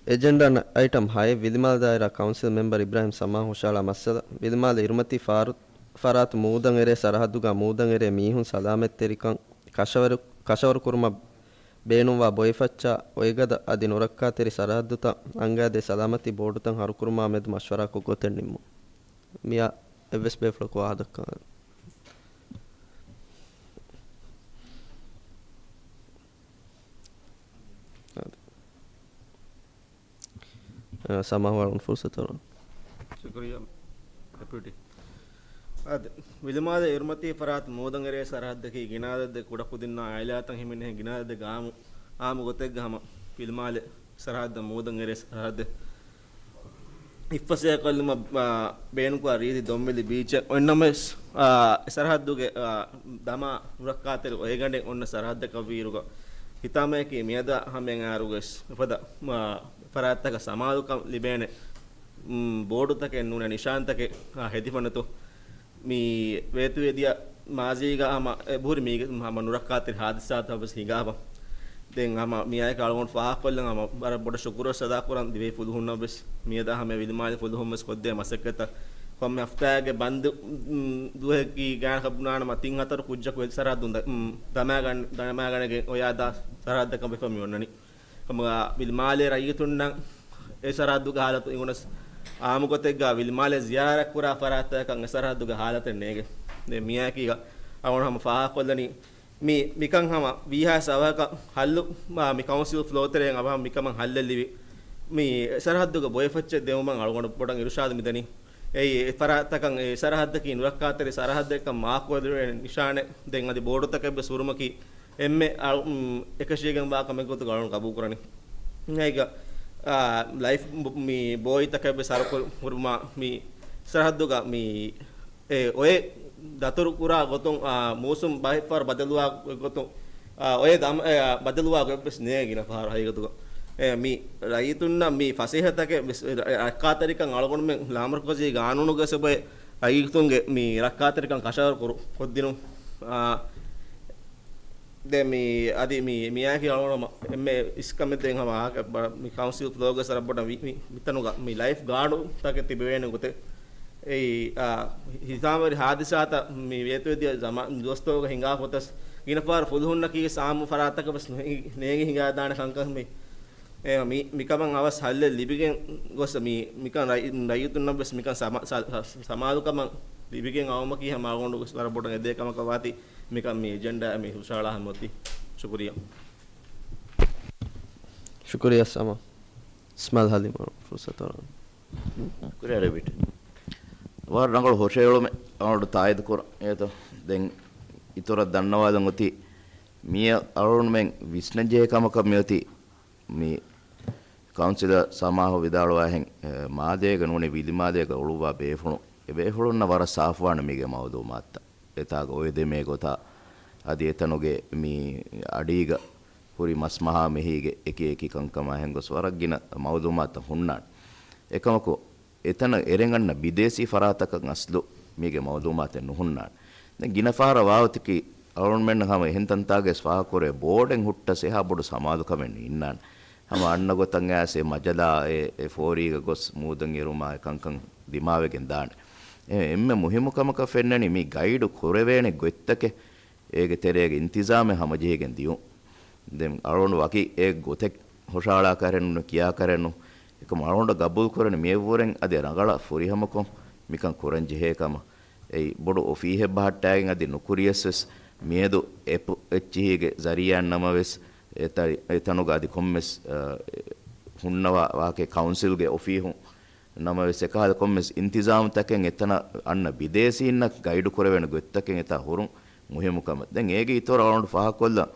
އެޖެންޑާ އައިޓަމް ހައެއް، ވިލިމާލެ ދާއިރާ ކައުންސިލް މެމްބަރ އިބްރާހިމް ސަމާ ހުށައަޅާ މައްސަލަ، ވިލިމާލެ އިރުމަތީ ފާރު-، ފަރާތު މޫދަށް އެރޭ ސަރަހައްދުގަ މޫދަށް އެރޭ މީހުން ސަލާމަތްތެރިކަން ކަށަވަރު-، ކަށަވަރުކުރުމަށް ބޭނުންވާ ބޮއެފައްޗާ އޮއެގަދަ އަދި ނުރައްކާތެރި ސަރަހައްދުތައް އަންގާދޭ ސަލާމަތީ ބޯޑުތައް ހަރުކުރުމާ މެދު މަޝްވަރާކޮށް ގޮތެއް ނިންމުން. މިއާ އެއްވެސް ބޭފުޅަކު ވާހަކަ ދައްކާ އާދެ. އާ، ސަމާހު އަޅުން ފުރުސަތު އަރުވަން. ޝުކުރިއްޔާ، ޑެޕިއުޓީ. އާދެ، ވިލިމާލެ އިރުމަތީ ފަރާތު މޫދަށް އެރޭ ސަރަހައްދަކީ ގިނަ އަދަދެއް ކުޑަކުދިންނާ އާއިލާތައް ހިމެނޭ ގިނަ އަދަދެއް އާއްމު، އާއްމު ގޮތެއްގަ ހަމަ ވިލިމާލެ ސަރަހައްދަށް މޫދަށް އެރޭ ސަރަހައްދެއް. އިއްފަސޭ ކޮށްލުމަށް، އާ، ބޭނުންކުރާ ރީތި ދޮންވެލި ބީޗެއް އޮތްނަމަވެސް، އާ، އެ ސަރަހައްދުގެ، އާ، ދަމާ ނުރައްކާތެރި އޮއެގަނޑެއް އޮންނަ ސަރަހައްދަކަށް ވީއިރުގަ ހިތާމަޔަކީ މިއަދާ ހަމައަށް އައިއިރުވެސް އެފަދަ، އާ، ފަރާތްތަކަށް ސަމާލުކަން ލިބޭނެ، މް، ބޯޑުތަކެއް ނޫން ނިޝާންތަކެއް، އާ، ހެދިފަނަތު މި ވޭތުވެދިޔަ މާޒީގަ ހަމަ އެބަހުރި މީގެ ހަމަ ނުރައްކާތެރި ހާދިސާތައް ވެސް ހިނގާފަ. ދެން ހަމަ މިއާއެކު އަޅުގަނޑު ފާހަގަކޮށްލަން ހަމަ ވަރަށް ބޮޑަށް ޝުކުރު ވެސް އަދާކުރަން ދިވެހި ފުލުހުންނަށް ވެސް. މިއަދާ ހަމަ ވިލިމާލެ ފުލުހުން ވެސް ކޮށްދޭ މަސައްކަތަށް ކޮންމެ ހަފްތާއެއްގެ ބަންދު، މް، ދުވަހަކީ ގާތް ބުނާނަމަ ތިން ހަތަރު ކުއްޖަކު އެ ސަރަހައްދުން ދަ-، މް، ދަމާގަން-، ދަމާގަނެގެން އޮޔާ ދާ ސަރަހައްދަކަށް ވެފަ މި އޮންނަނީ. ހަމަ ވިލިމާލޭ ރައްޔިތުންނަށް އެ ސަރަހައްދުގެ ހާލަތު އިނގުނަސް އާއްމު ގޮތެއްގަ ވިލިމާލޭ ޒިޔާރަތް ކުރާ ފަރާތްތަކަށް އެ ސަރަހައްދުގެ ހާލަތެއް ނޭނގެ. ދެން މިއާއެކީގަ އަޅުގަނޑު ހަމަ ފާހަގަކޮށްލަނީ މި، މިކަން ހަމަ ވީހާވެސް އަވަހަކަށް ހައްލު، މާ، މި ކައުންސިލް ފްލޯ ތެރެއިން އަވަހަށް މިކަމަށް ހައްލެއް ލިބި، މި ސަރަހައްދުގެ ބޮއެފައްޗެއް ދެވުމަށް އަޅުގަނޑު ބޮޑަށް އިރުޝާދު މިދަނީ. އެއީ އެ ފަރާތްތަކަށް އެ ސަރަހައްދަކީ ނުރައްކާތެރި ސަރަހައްދެއްކަން މާކުކުރެވޭނެ ނިޝާނެއް. ދެން އަދި ބޯޑުތަކެއް ވެސް ހުރުމަކީ އެންމެ އަޅު-، އުން، އެކަށީގެން ވާ ކަމެއް ގޮތުގަ އަޅުން ގަބޫލު ކުރަނީ. އެހެންވީމަ، އާ، ލައިފް ބޯ-، މި ބޯއިތަކެއް ވެސް ހަރުކުރު-، ކުރުމާ މި ސަރަހައްދުގަ މި އެ އޮއެ ދަތުރު ކުރާ ގޮތުން، އާ، މޫސުން ބައެއްފަހަރު ބަދަލުވާ ގޮތުން، އާ، އޮއެ ދަމަ-، އެ، ބަދަލުވާ ގޮތް ވެސް ނޭނގި ގިނަ ފަހަރު ހަގީގަތުގަ. އެ، މި ރައްޔިތުންނަށް މި ފަސޭހަތަކެއް ވެސް، އެ، ރައްކާތެރިކަން އަޅުގަނޑުމެން ލާމަރުކަޒީ ގާނޫނުގެ ސަބަބަށް ރައްޔިތުންގެ މި ރައްކާތެރިކަން ކަށަވަރު ކުރު-، ކޮށްދިނުން. އާ، ދެން މި އަދި މި މިއާއެކީ އަޅުގަނޑު އެންމެ އިސްކަމެއް ދެން ހަމަ އާ، ބަ-، މި ކައުންސިލް ފްލޯގެ ސަރަށް ބޮޑަށް މި، މި، މިތަނުގަ މި ލައިފް ގާޑުތަކެއް ތިބެވޭނެ ގޮތެއް. އެއީ، އާ، ހިސާބުވެރި ހާދިސާތައް މި ވޭތުވެދިޔަ ޒަމާ-، ދުވަސްތަކުގަ ހިނގާ ފޮތަސް ގިނަ ފަހަރު ފުލުހުންނަކީ ސާމު ފަރާތަކަށް ވެސް ނޭ-، ނޭނގި ހިނގާދާނެ ކަންކަން މި، އެ، މި، މިކަމަށް އަވަސް ހައްލެއް ލިބިގެން ގޮސް މި، މިކަން ރައި-، ރައްޔިތުންނަށް ވެސް މިކަން ސަމާ-، ސަ-، ސަ-، ސަމާލުކަމަށް ލިބިގެން އައުމަކީ ހަމަ އަޅުގަނޑު ވެސް ވަރަށް ބޮޑަށް އެދޭ ކަމަކަށް ވާތީ މިކަން މި އެޖެންޑާ މި ހުށަހަޅާ ހަމަ އޮތީ. ޝުކުރިއްޔާ. ޝުކުރިއްޔާ ސަމާ. އިސްމާއިލް ހަލީމަށް ފުރުސަތު އަޅަން. ޝުކުރިއްޔާ ރޭބިޓް. ވަރަށް ރަނގަޅު ހުށަހެޅުމެއް އަޅުގަނޑު ތާއީދު ކުރަން އެތަ. ދެން އިތުރަށް ދަންނަވާލަން އޮތީ މިއަށް އަޅުގަނޑުމެން ވިސްނަންޖެހޭ ކަމަކަށް މިއޮތީ މި ކައުންސިލަރ ސަމާހު ވިދާޅުވާހެން، އެ، މާލޭގަ ނޫނީ ވިލިމާލޭގަ އުޅުއްވާ ބޭފުޅުން، އެ ބޭފުޅުންނަށް ވަރަށް ސާފުވާނެ މީގެ މައުލޫމާތުތައް. އެތާގަ އޮއެދެމޭ ގޮތާ، އަދި އެތަނުގެ މި އަޑީގަ ހުރި މަސްމަހާ މެހީގެ އެކި އެކި ކަންކަމާ ހެން ގޮސް ވަރަށް ގިނަ މައުލޫމާތުތައް ހުންނާނެ. އެކަމަކު، އެތަނަށް އެރެން އަންނަ ބިދޭސީ ފަރާތަކަށް އަސްލު މީގެ މައުލޫމާތެއް ނުހުންނާނެ. ދެން ގިނަ ފަހަރަށް ވާހޮތަކީ އަޅުގަނޑުމެން ހަމަ އެހެން ތަންތާގައި ވެސް ފާހަގަކުރޭ ބޯޑެއް ހުއްޓަސް އެހާ ބޮޑު ސަމާލުކަމެއް ނު އިންނާނެ. ހަމަ އަންނަ ގޮތަށް އައިސް އެ މަޖަލާ އެ، އެ ފޯރީގަ ގޮސް މޫދަށް އެރުމާ އެ ކަންކަން ދިމާވެގެން ދާނެ. އެ އެންމެ މުހިއްމު ކަމަކަށް ފެންނަނީ މި ގައިޑު ކުރެވޭނެ ގޮތްތަކެއް އޭގެ ތެރޭގަ އިންތިޒާމެއް ހަމަޖެހިގެން ދިޔުން. ދެން އަޅުގަނޑު ވަކި އެ ގޮތެއް ހުށަހަޅާ ކަރެއް ނޫން، ކިޔާ ކަރެއް ނޫން. އެކަމު އަޅުގަނޑަށް ގަބޫލު ކުރަނީ މިއަށްވުރެން އަދި ރަނގަޅަށް ފުރިހަމަކޮށް މިކަން ކުރަން ޖެހޭ ކަމަށް. އެއީ ބޮޑު އޮފީހެއް ބަހައްޓާގެން އަދި ނުކުރިޔަސް ވެސް މިއަދު އެޕު އެއްޗިހީގެ ޒަރީއާއިން ނަމަވެސް އެތަ-، އެތަނުގަ އަދި ކޮންމެސް، އަ، ހުންނަވާ ވާކެ ކައުންސިލްގެ އޮފީހުން ނަމަވެސް އެކަހަލަ ކޮންމެސް އިންތިޒާމުތަކެއް އެތަނަށް އަންނަ ބިދޭސީންނަށް ގައިޑު ކުރެވޭނެ ގޮތްތަކެއް އެތާ ހުރުން މުހިއްމު ކަމެއް. ދެން އޭގެ އިތުރަށް އަޅުގަނޑު ފާހަގަކޮށްލަން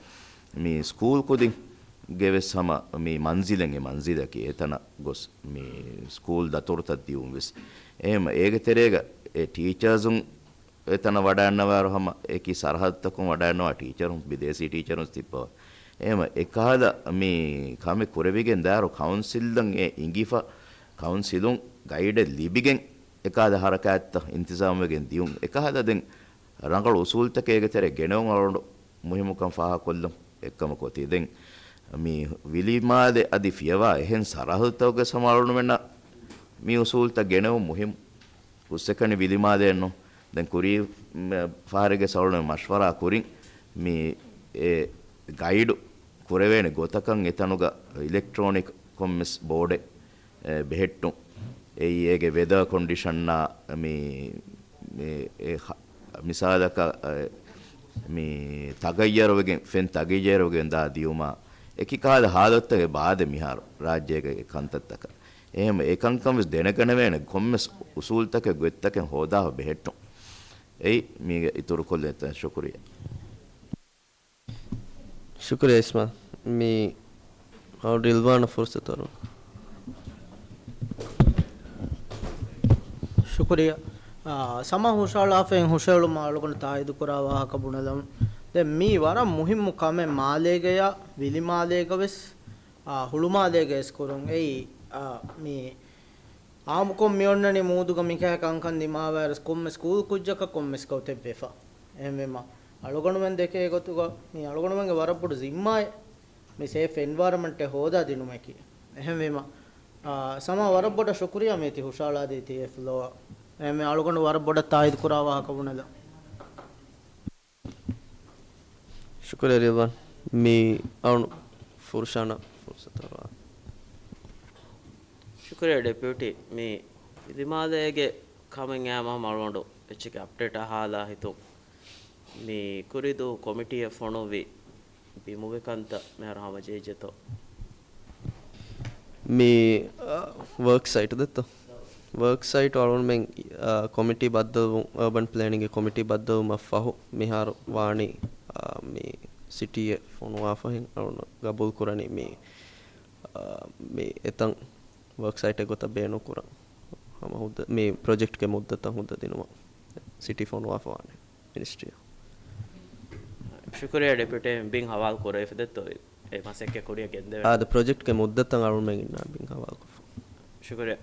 މި ސްކޫލް ކުދިންގެ ވެސް ހަމަ މި މަންޒިލެއް އެ މަންޒިލަކީ އެތަނަށް ގޮސް މި ސްކޫލް ދަތުރުތައް ދިއުން ވެސް. އެހެން އޭގެ ތެރޭގަ އެ ޓީޗާސުން އެތަނަށް ވަޑައިންނަވާއިރު ހަމަ އެކި ސަރަހައްދުތަކުން ވަޑައިންނަވާ ޓީޗަރުން، ބިދޭސީ ޓީޗަރުން ތިއްބަވާ. އެހެން އެކަހަލަ މި ކަމެއް ކުރެވިގެން ދާއިރު ކައުންސިލްއަށް އެ އިނގިފަ، ކައުންސިލުން ގައިޑެއް ލިބިގެން އެކަހަލަ ހަރަކާތްތައް އިންތިޒާމްވެގެން ދިޔުން. އެކަހަލަ ދެން ރަނގަޅު އުސޫލްތަކެއް އޭގެ ތެރޭ ގެނެވުން އަޅުގަނޑު މުހިއްމުކަން ފާހަގަކޮށްލަން އެއްކަމަކު އޮތީ. ދެން މި ވިލިމާލެ އަދި ފިޔަވާ އެހެން ސަރަހައްދުތަކުގެ ސަމާލުނުމެންނަށް މި އުސޫލްތައް ގެނެވުން މުހިއްމު. ހުސްއެކަނި ވިލިމާލެއެއްނު. ދެން ކުރީ، މް، ފަހަރެއްގެ ސަޅުން މަޝްވަރާ ކުރިން މި އެ ގައިޑު ކުރެވޭނެ ގޮތަކަށް އެތަނުގަ އިލެކްޓްރޯނިކް ކޮންމެސް ބޯޑެއް، އެ، ބެހެއްޓުން. އެއީ އޭގެ ވެދާ ކޮންޑިޝަންއާ މި، މި، އެ، ހަ-، މިސާލަކަށް، އެ، މި ތަޣައްޔަރުވެގެން، ފެން ތަޣައްޔަރުވެގެން ދާ ދިޔުމާ އެކި ކަހަލަ ހާލަތުތަކެއް ބާދެ މިހާރު ރާއްޖޭގެ ކަންތައްތަކަށް. އެހެން އެކަންކަން ވެސް ދެނެގަނެވޭނެ ކޮންމެސް އުސޫލްތަކެއް ގޮތްތަކެއް ހޯދާފަ ބެހެއްޓުން. އެއީ މީގެ އިތުރުކޮށްލަން އެތަން. ޝުކުރިއްޔާ. ޝުކުރިއްޔާ އިސްމާ. މި އަޅު ރިލްވާނަށް ފުރުސަތު އަރުން. ޝުކުރިއްޔާ. އާ، ސަމާ ހުށަހަޅާފައި ހުށަހެޅުމަށް އަޅުގަނޑު ތާއީދު ކުރާ ވާހަކަ ބުނެލަމުން. ދެން މީ ވަރަށް މުހިއްމު ކަމެއް މާލޭގަޔާ ވިލިމާލޭގަ ވެސް، އާ، ހުޅުމާލޭގަ ވެސް ކުރުން. އެއީ، އާ، މި އާއްމުކޮށް މިއޮންނަނީ މޫދުގަ މިކަހަލަ ކަންކަން ދިމާވާއިރު ކޮންމެ ސްކޫލް ކުއްޖަކަށް ކޮންމެސް ގޮތެއް ވެފަ. އެހެންވީމަ، އަޅުގަނޑުމެން ދެކޭ ގޮތުގަ މި އަޅުގަނޑުމެންގެ ވަރަށް ބޮޑު ޒިންމާއެއް މި ސޭފް އެންވަޔަރމަންޓެއް ހޯދާ ދިނުމަކީ. އެހެންވީމަ، އާ، ސަމާ ވަރަށް ބޮޑަށް ޝުކުރިއްޔާ މި ތި ހުށަހަޅާދީ ތި އެ ފްލޯއަށް. އެހެންވީމަ އަޅުގަނޑު ވަރަށް ބޮޑަށް ތާއީދު ކުރާ ވާހަކަ ބުނެލަ. ޝުކުރިއްޔާ ރިޟްވާން. މި އަޅު ފުރުޝާނަށް ފުރުސަތު ހަވާލު. ޝުކުރިއްޔާ ޑެޕިއުޓީ. މި ދިމާލޭގެ ކަމެއް އައިމަ އަޅުގަނޑު އެއްޗެކޭ އަޕްޑޭޓް އަހާލާ ހިތުން. މި ކުރިދޫ ކޮމިޓީއަށް ފޮނުއްވި ބިމުގެ ކަންތައް މިހާރު ހަމަޖެހިއްޖެތޯ؟ މި، އާ، ވަރކް ސައިޓް ދެއްތޯ؟ ވަރކް ސައިޓް އަޅުގަނޑުމެން، އާ، ކޮމިޓީ ބައްދަލުވުން، އަރބަން ޕްލޭނިންގގެ ކޮމިޓީ ބައްދަލުވުމަށް ފަހު މިހާރު ވާނީ، އާ، މި ސިޓީއެއް ފޮނުވާފަހެން އަޅުގަނޑު ގަބޫލު ކުރަނީ މި، އާ، މި އެތަން ވަރކް ސައިޓެއް ގޮތަށް ބޭނުން ކުރަން. ހަމަ ހުއްދަ، މި ޕްރޮޖެކްޓްގެ މުއްދަތަށް ހުއްދަ ދިނުމަށް ސިޓީ ފޮނުވާފަ ވާނެ މިނިސްޓްރީއަށް. ޝުކުރިއްޔާ ޑެޕިއުޓީ، ބިން ހަވާލު ކުރެވިފަ ދެއްތޯ؟ އެ މަސައްކަތް ކުރިއަށް ގެންދެވޭ. އާދެ، ޕްރޮޖެކްޓްގެ މުއްދަތަށް އަޅުމެން އިންނާ ބިން ހަވާލުކޮށްފަ. ޝުކުރިއްޔާ.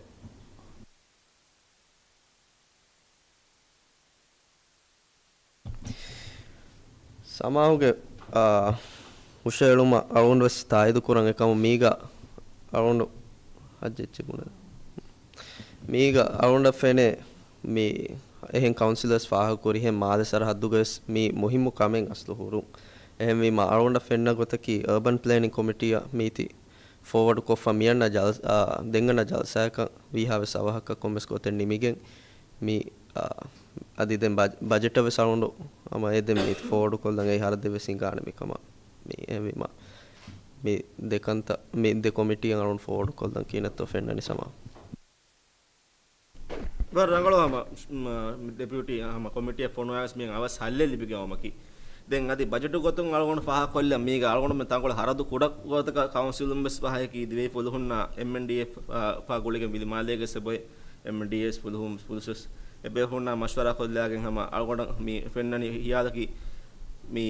ސަމާހުގެ، އާ، ހުށައެޅުމަށް އަޅުގަނޑު ވެސް ތާއީދު ކުރަން އެކަމު މީގަ އަޅުގަނޑު ހައްޖެއްޗެއް ބުނެ. މީގަ އަޅުގަނޑަށް ފެނޭ މި އެހެން ކައުންސިލަރސް ފާހަގަކުރިހެން މާލެ ސަރަހައްދުގަވެސް މީ މުހިއްމު ކަމެއް އަސްލު ހުރުން. އެހެންވީމަ އަޅުގަނޑަށް ފެންނަ ގޮތަކީ އަރބަން ޕްލޭނިން ކޮމިޓީއަށް މީތި ފޯވަޑު ކޮށްފަ މިއަންނަ ޖަލް-، އާ، ދެން އަންނަ ޖަލްސާއަކަށް ވީހާ ވެސް އަވަހަކަށް ކޮންމެސް ގޮތެއް ނިމިގެން މި، އާ، އަދި ދެން ބަޖް-، ބަޖެޓަށް ވެސް އަޅުގަނޑު ހަމަ އެ ދެން މީތި ފޯވަޑު ކޮށްލަން އެއީ ހަރަދެއް ވެސް ހިނގާނެ މިކަމަށް. މި އެހެންވީމަ މި ދެ ކަންތައް، މި ދެ ކޮމިޓީއަށް އަޅުން ފޯވަޑް ކޮށްލަން ކިހިނެއްތޯ ފެންނަނީ ސަމާ. ވަރަށް ރަނގަޅު ހަމަ، މަ، ޑެޕިއުޓީ ހަމަ ކޮމިޓީއަށް ފޮނުވާވެސް މި އަވަސް ހައްލެއް ލިބިގެން އައުމަކީ. ދެން އަދި ބަޖެޓު ގޮތުން އަޅުގަނޑު ފާހަގަކޮށްލަން މީގަ އަޅުގަނޑުމެން ތަންކޮޅެއް ހަރަދު ކުޑަ ގޮތަކަށް ކައުންސިލުން ވެސް ފާހަގަކީ ދިވެހި ފުލުހުންނާ އެމްއެންޑީއެފް ފާ ގުޅިގެން ވިލިމާލޭގެ ސެބޮއެ އެމްޑީއެސް ފުލުހުން ފުލުސް ވެސް އެބޭފުޅުންނާ މަޝްވަރާ ކޮށްލާގެން ހަމަ އަޅުގަނޑަށް މި ފެންނަނީ ހިޔާލަކީ މި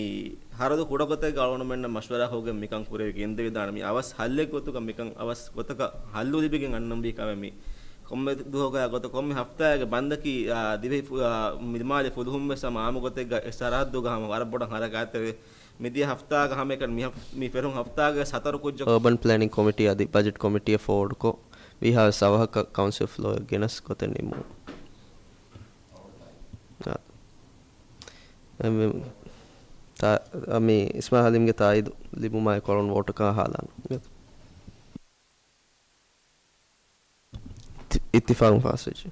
ހަރަދު ކުޑަގޮތެއްގަ އަޅުގަނޑުމެންނަށް މަޝްވަރާ ކޮށްގެން މިކަން ކުރެވި ގެންދެވިދާނެ މި އަވަސް ހައްލެއް ގޮތުގަ މިކަން އަވަސް ގޮތަކަށް ހައްލު ލިބިގެން އަންނަންވީ ކަމެއް މި ކޮންމެ ދުވަހުގަ ގޮތަށް ކޮންމެ ހަފްތާއެއްގެ ބަންދަކީ، އާ، ދިވެހި ފު-، އާ، މި ދިމާލި ފުލުހުން ވެސް ހަމަ އާއްމު ގޮތެއްގަ އެ ސަރަހައްދުގަ ހަމަ ވަރަށް ބޮޑަށް ހަރަކާތެވެ. މިދިޔަ ހަފްތާގަ ހަމައެކަނި މި ހަފް-، މި ފެށުނު ހަފްތާގެ ހަތަރު ކުއްޖަކު އަރބަން ޕްލޭނިން ކޮމިޓީ އަދި ބަޖެޓް ކޮމިޓީއަށް ފޯވަޑްކޮށް، ވީހާވެސް އަވަހަކަށް ކައުންސިލް ފްލޯއަށް ގެނަސް ގޮތެއް ނިމުން. އާ. އެ، މި، ތާ-، އަ، މި އިސްމާ ހަލީމްގެ ތާއީދު ލިބުމާއެކު އަޅުން ވޯޓަކަށް ހާލާން. އިތި-، އިއްތިފާގުން ފާސްވެއްޖެ.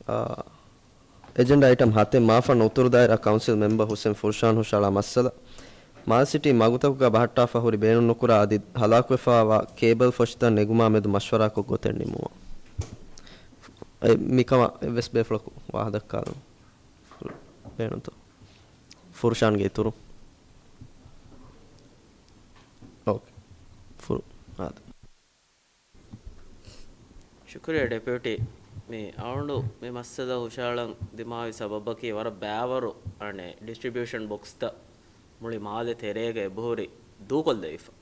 އާ، އެޖެންޑާ އައިޓަމް ހަތެއް، މާފަން އުތުރު ދާއިރާ ކައުންސިލް މެމްބަރ ހުސެން ފުރުޝާން ހުށަހަޅާ މައްސަލަ، މާލެ ސިޓީ މަގުތަކުގަ ބަހައްޓާފަ ހުރި ބޭނުން ނުކުރާ އަދި ހަލާކުވެފައިވާ ކޭބަލް ފޮށިތައް ނެގުމާ މެދު މަޝްވަރާކޮށް ގޮތެއް ނިމުމަށް. އެ، މިކަމަށް އެއްވެސް ބޭފުޅަކު ވާހަކަ ދައްކާލަން ބޭނުންތޯ؟ ފުރުޝާންގެ އިތުރު. އޯކޭ. ފުރު-، އާދެ. ޝުކުރިއްޔާ ޑެޕިއުޓީ. މި އަޅުގަނޑު މި މައްސަލަ ހުށަހަޅަން ދިމާވި ސަބަބަކީ ވަރަށް ބައިވަރު އަނެއް ޑިސްޓްރިބިއުޝަން ބޮކްސްތައް މުޅި މާލެ ތެރޭގަ އެބަހުރި ދޫކޮށްލެވިފަ.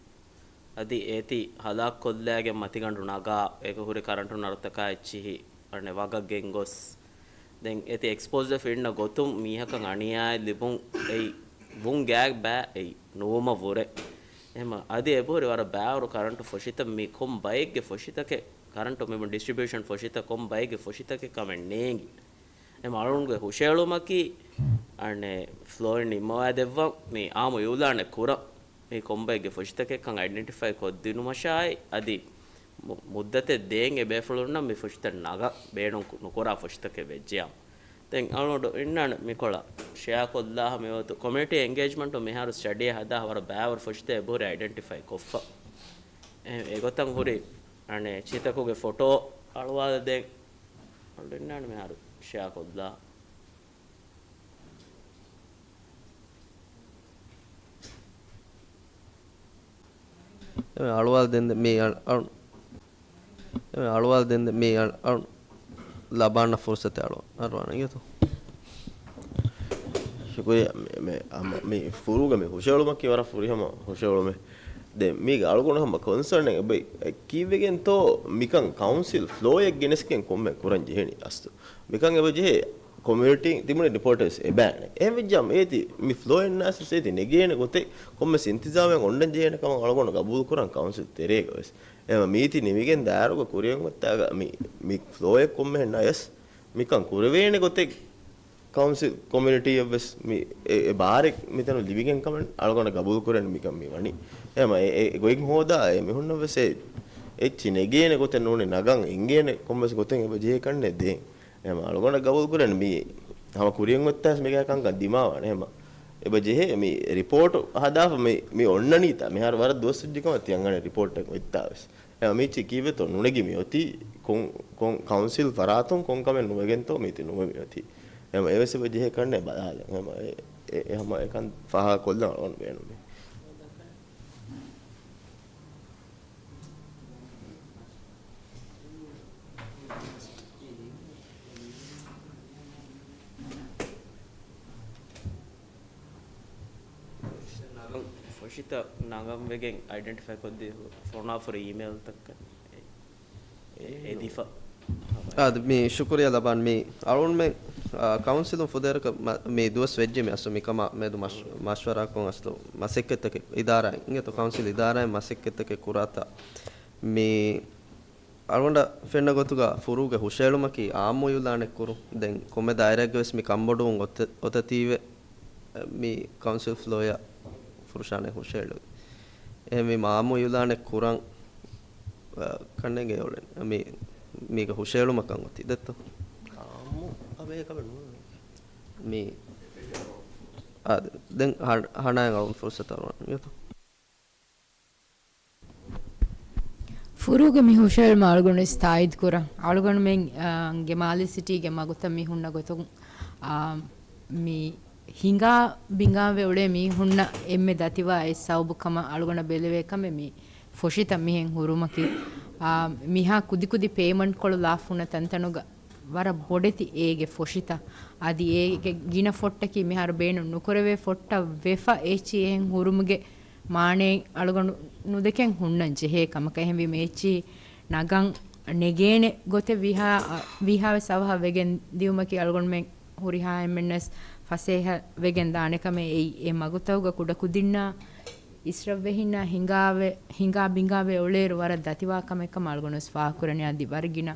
އަދި އޭތި ހަލާކުކޮށްލާގެން މަތިގަނޑު ނަގާ، އޭގަ ހުރި ކަރަންޓު ނަރުތަކާ އެއްޗިހި އަނެއް ވަގަށް ގެންގޮސް، ދެން އޭތި އެކްސްޕޯޒްވެފަ އިންނަ ގޮތުން މީހަކަށް އަނިޔާއެއް ލިބުން އެއީ ވުން ގާތް ބައި އެއީ ނުވުމަށް ވުރެ. އެހެމަ އަދި އެބަހުރި ވަރަށް ބައިވަރު ކަރަންޓު ފޮށިތައް މި ކޮން ބައެއްގެ ފޮށިތަކެއް، ކަރަންޓު މި ޑިސްޓްރިބިއުޝަން ފޮށިތައް ކޮން ބައެއްގެ ފޮށިތަކެއް ކަމެއް ނޭނގި. އެމަ އަޅުންގެ ހުށައެޅުމަކީ، އަނެއް ފްލޯއިން ނިންމަވާ ދެއްވަން މި އާއްމު އިއުލާނެއް ކުރަން. މި ކޮންބައެއްގެ ފޮށިތަކެއްކަން އައިޑެންޓިފައި ކޮށްދިނުމަށާއި، އަދި މު-، މުއްދަތެއް ދޭން އެ ބޭފުޅުންނަށް މި ފޮށިތައް ނަގަން ބޭނުން ކު-، ނުކުރާ ފޮށިތަކެއް ވެއްޖެއާ. ދެން އަޅުގަނޑު އިންނާނެ މިކޮޅަށް ޝެއާ ކޮށްލާ މިވަގުތު ކޮމިއުނިޓީ އެންގޭޖްމަންޓު މިހާރު ސްޓަޑީއެއް ހަދާ ވަރަށް ބައިވަރު ފޮށިތައް އެބަހުރި އައިޑެންޓިފައި ކޮށްފަ. އެ-، އެގޮތަށް ހުރި އަނެއް އެއްޗިތަކުގެ ފޮޓޯ އަޅުވާލަދޭން. އަޅުގަނޑު އިންނާނެ މިހާރު ޝެއާ ކޮށްލާ. އެ އަޅުވާލަ ދެން މި އަޅު-، އަޅު-، އެ އަޅުވާލަ ދެން މި އަޅު-، އަޅު-، ލަބާންނަ ފުރުސަތެއް އަޅު-، އަރުވާނެ އިނގޭތޯ؟ ޝުކުރިއްޔާ. މި، މި، މި ހަމަ މި ފުރުގަ މި ހުށައެޅުމަކީ ވަރަށް ފުރިހަމަ ހުށައެޅުމެއް. ދެން މީގެ އަޅުގަނޑު ހަމަ ކޮންސަރނެއް އެބައި ކީއްވެގެންތޯ މިކަން ކައުންސިލް ފްލޯއެއް ގެނެސްގެން ކޮންމެ ކުރަން ޖެހެނީ އަސްލު. މިކަން އެބަ ޖެހޭ ކޮމިއުނިޓީ ތިބުނި ރިޕޯޓަށް ވެސް އެބައިނެ. އެހެން ވެއްޖާމަ އޭތި މި ފްލޯއެއް ނާސް ވެސް އޭތި ނެގޭނެ ގޮތެއް ކޮންމެސް އިންތިޒާމެއް އޮންނަން ޖެހޭނެ ކަމަށް އަޅުގަނޑު ގަބޫލު ކުރަން ކައުންސިލް ތެރޭގަ ވެސް. އެހެން މީތި ނިމިގެން ދާއިރުގަ ކުރިއަށް އޮތްތާގަ މި، މި ފްލޯއެއް ކޮންމެހެން ނަޔަސް މިކަން ކުރެވޭނެ ގޮތެއް ކައުންސިލް ކޮމިއުނިޓީއަށް ވެސް މި އެ، އެ ބާރެއް މިތަނުން ލިބިގެން ކަމަށް އަޅުގަނޑަށް ގަބޫލު ކުރަން މިކަން މި ވަނީ. އެހެން އެ، އެ، އެ ގޮތް ހޯދާ އެ މީހުންނަށް ވެސް އެ އެއްޗި ނެގޭނެ ގޮތެއް ނޫނީ ނަގަން އެނގޭނެ ކޮންމެސް ގޮތެއް އެބަ ޖެހޭ ކަންނޭ ދޭން. އެހެން އަޅުގަނޑަށް ގަބޫލު ކުރަން މި ހަމަ ކުރިއަށް އޮތްތާސް މިގާ ކަންކަން ދިމާވާނެ. އެހެން އެބަ ޖެހޭ މި ރިޕޯޓު ހަދާފަ މި، މި އޮންނަނީތާ މިހާރު ވަރަށް ދުވަސް ވެއްޖެ ކަމަށް ތި އަންގަނީ ރިޕޯޓެއް އޮތްތާ ވެސް. އެ މީތި ކީއްވެތޯ ނުނެގި މި އޮތީ ކޮން، ކޮން ކައުންސިލް ފަރާތުން ކޮން ކަމެއް ނުވެގެންތޯ މީތި ނުވެ މި އޮތީ. އެ އެވެސް އެބަ ޖެހޭ ކަންނޭ ބަލާލަން. އެ، އެ، އެ ހަމަ އެކަން ފާހަގަ ކޮށްލަން އަޅުގަނޑު ބޭނުމޭ. ނަގަން ފޮށިތައް ނަގަން ވެގެން އައިޑެންޓިފައި ކޮށްދީ ފޮނާފުރި އީމެއިލްތަކަށް އެ، އެ ދިފަ. އާދެ، މި ޝުކުރިޔާ ލަބާން މި އަޅުގަނޑުމެން، އާ، ކައުންސިލުން ފުދޭވަރަކަށް މަ-، މި ދުވަސް ވެއްޖެ މި އަސްލު މިކަމާ މެދު މަޝް-، މަޝްވަރާކޮށް އަސްލު މަސައްކަތްތަކެއް އިދާރާއިން އިނގޭތޯ ކައުންސިލް އިދާރާއިން މަސައްކަތްތަކެއް ކުރާތާ މި އަޅުގަނޑަށް ފެންނަ ގޮތުގަ ފުރޫގެ ހުށައެޅުމަކީ އާއްމު އިއުލާނެއް ކުރުން. ދެން ކޮންމެ ދާއިރާއެއްގެ ވެސް މި ކަންބޮޑުވުން އޮތަ-، އޮތަތީވެ މި ކައުންސިލް ފްލޯއަށް ފުރުޝާނެ ހުށައެޅުވި. އެހެންވީމަ އާއްމު އިއުލާނެއް ކުރަން، އަ، ކަންނޭނގެ އުޅެން. މި، މީގަ ހުށައެޅުމަކަށް އޮތީ ދެއްތޯ؟ އާއްމު އަބޭކަމެއް ނޫން. މި، އާ، ދެން ހަ-، ހަނާއަށް އަޅުން ފުރުސަތު އަރުވަން. ފުރޫގެ މި ހުށައެޅުމަށް އަޅުގަނޑު ވެސް ތާއީދު ކުރަން. އަޅުގަނޑުމެން، އާ، ގެ މާލެ ސިޓީގެ މަގުތައް މި ހުންނަ ގޮތުން، އާ، މި ހިނގާ ބިނގާވެ އުޅޭ މީހުންނަށް އެންމެ ދަތިވާ އެއް ސަބަބު ކަމަށް އަޅުގަނޑަށް ބެލެވޭ ކަމެއް މި ފޮށިތައް މިހެން ހުރުމަކީ. އާ، މިހާ ކުދިކުދި ޕޭމަންޓް ކޮޅު ލާފުންނަ ތަންތަނުގަ ވަރަށް ބޮޑެތި އޭގެ ފޮށިތައް. އަދި އޭގެ ގިނަ ފޮށްޓަކީ މިހާރު ބޭނުން ނުކުރެވޭ ފޮށްޓަށް ވެފަ އެއްޗި އެހެން ހުރުމުގެ މާނައެއް އަޅުގަނޑު ނުދެކެން ހުންނަން ޖެހޭ ކަމަކަށް. އެހެންވީމަ އެއްޗި ނަގަން ނެގޭނެ ގޮތެއް ވީހާ، ވީހާވެސް އަވަހަށް ވެގެން ދިއުމަކީ އަޅުގަނޑުމެން ހުރިހާ އެންމެންނަސް ފަސޭހަ ވެގެން ދާނެ ކަމެއް. އެއީ އެ މަގުތަކުގަ ކުޑަކުދިންނާ އިސްރަށްވެހިންނާ ހިނގާވެ، ހިނގާ ބިނގާވެ އުޅޭއިރު ވަރަށް ދަތިވާ ކަމެއް ކަމަށް އަޅުގަނޑުވެސް ފާހަގަކުރަނީ. އަދި ވަރަށް ގިނަ،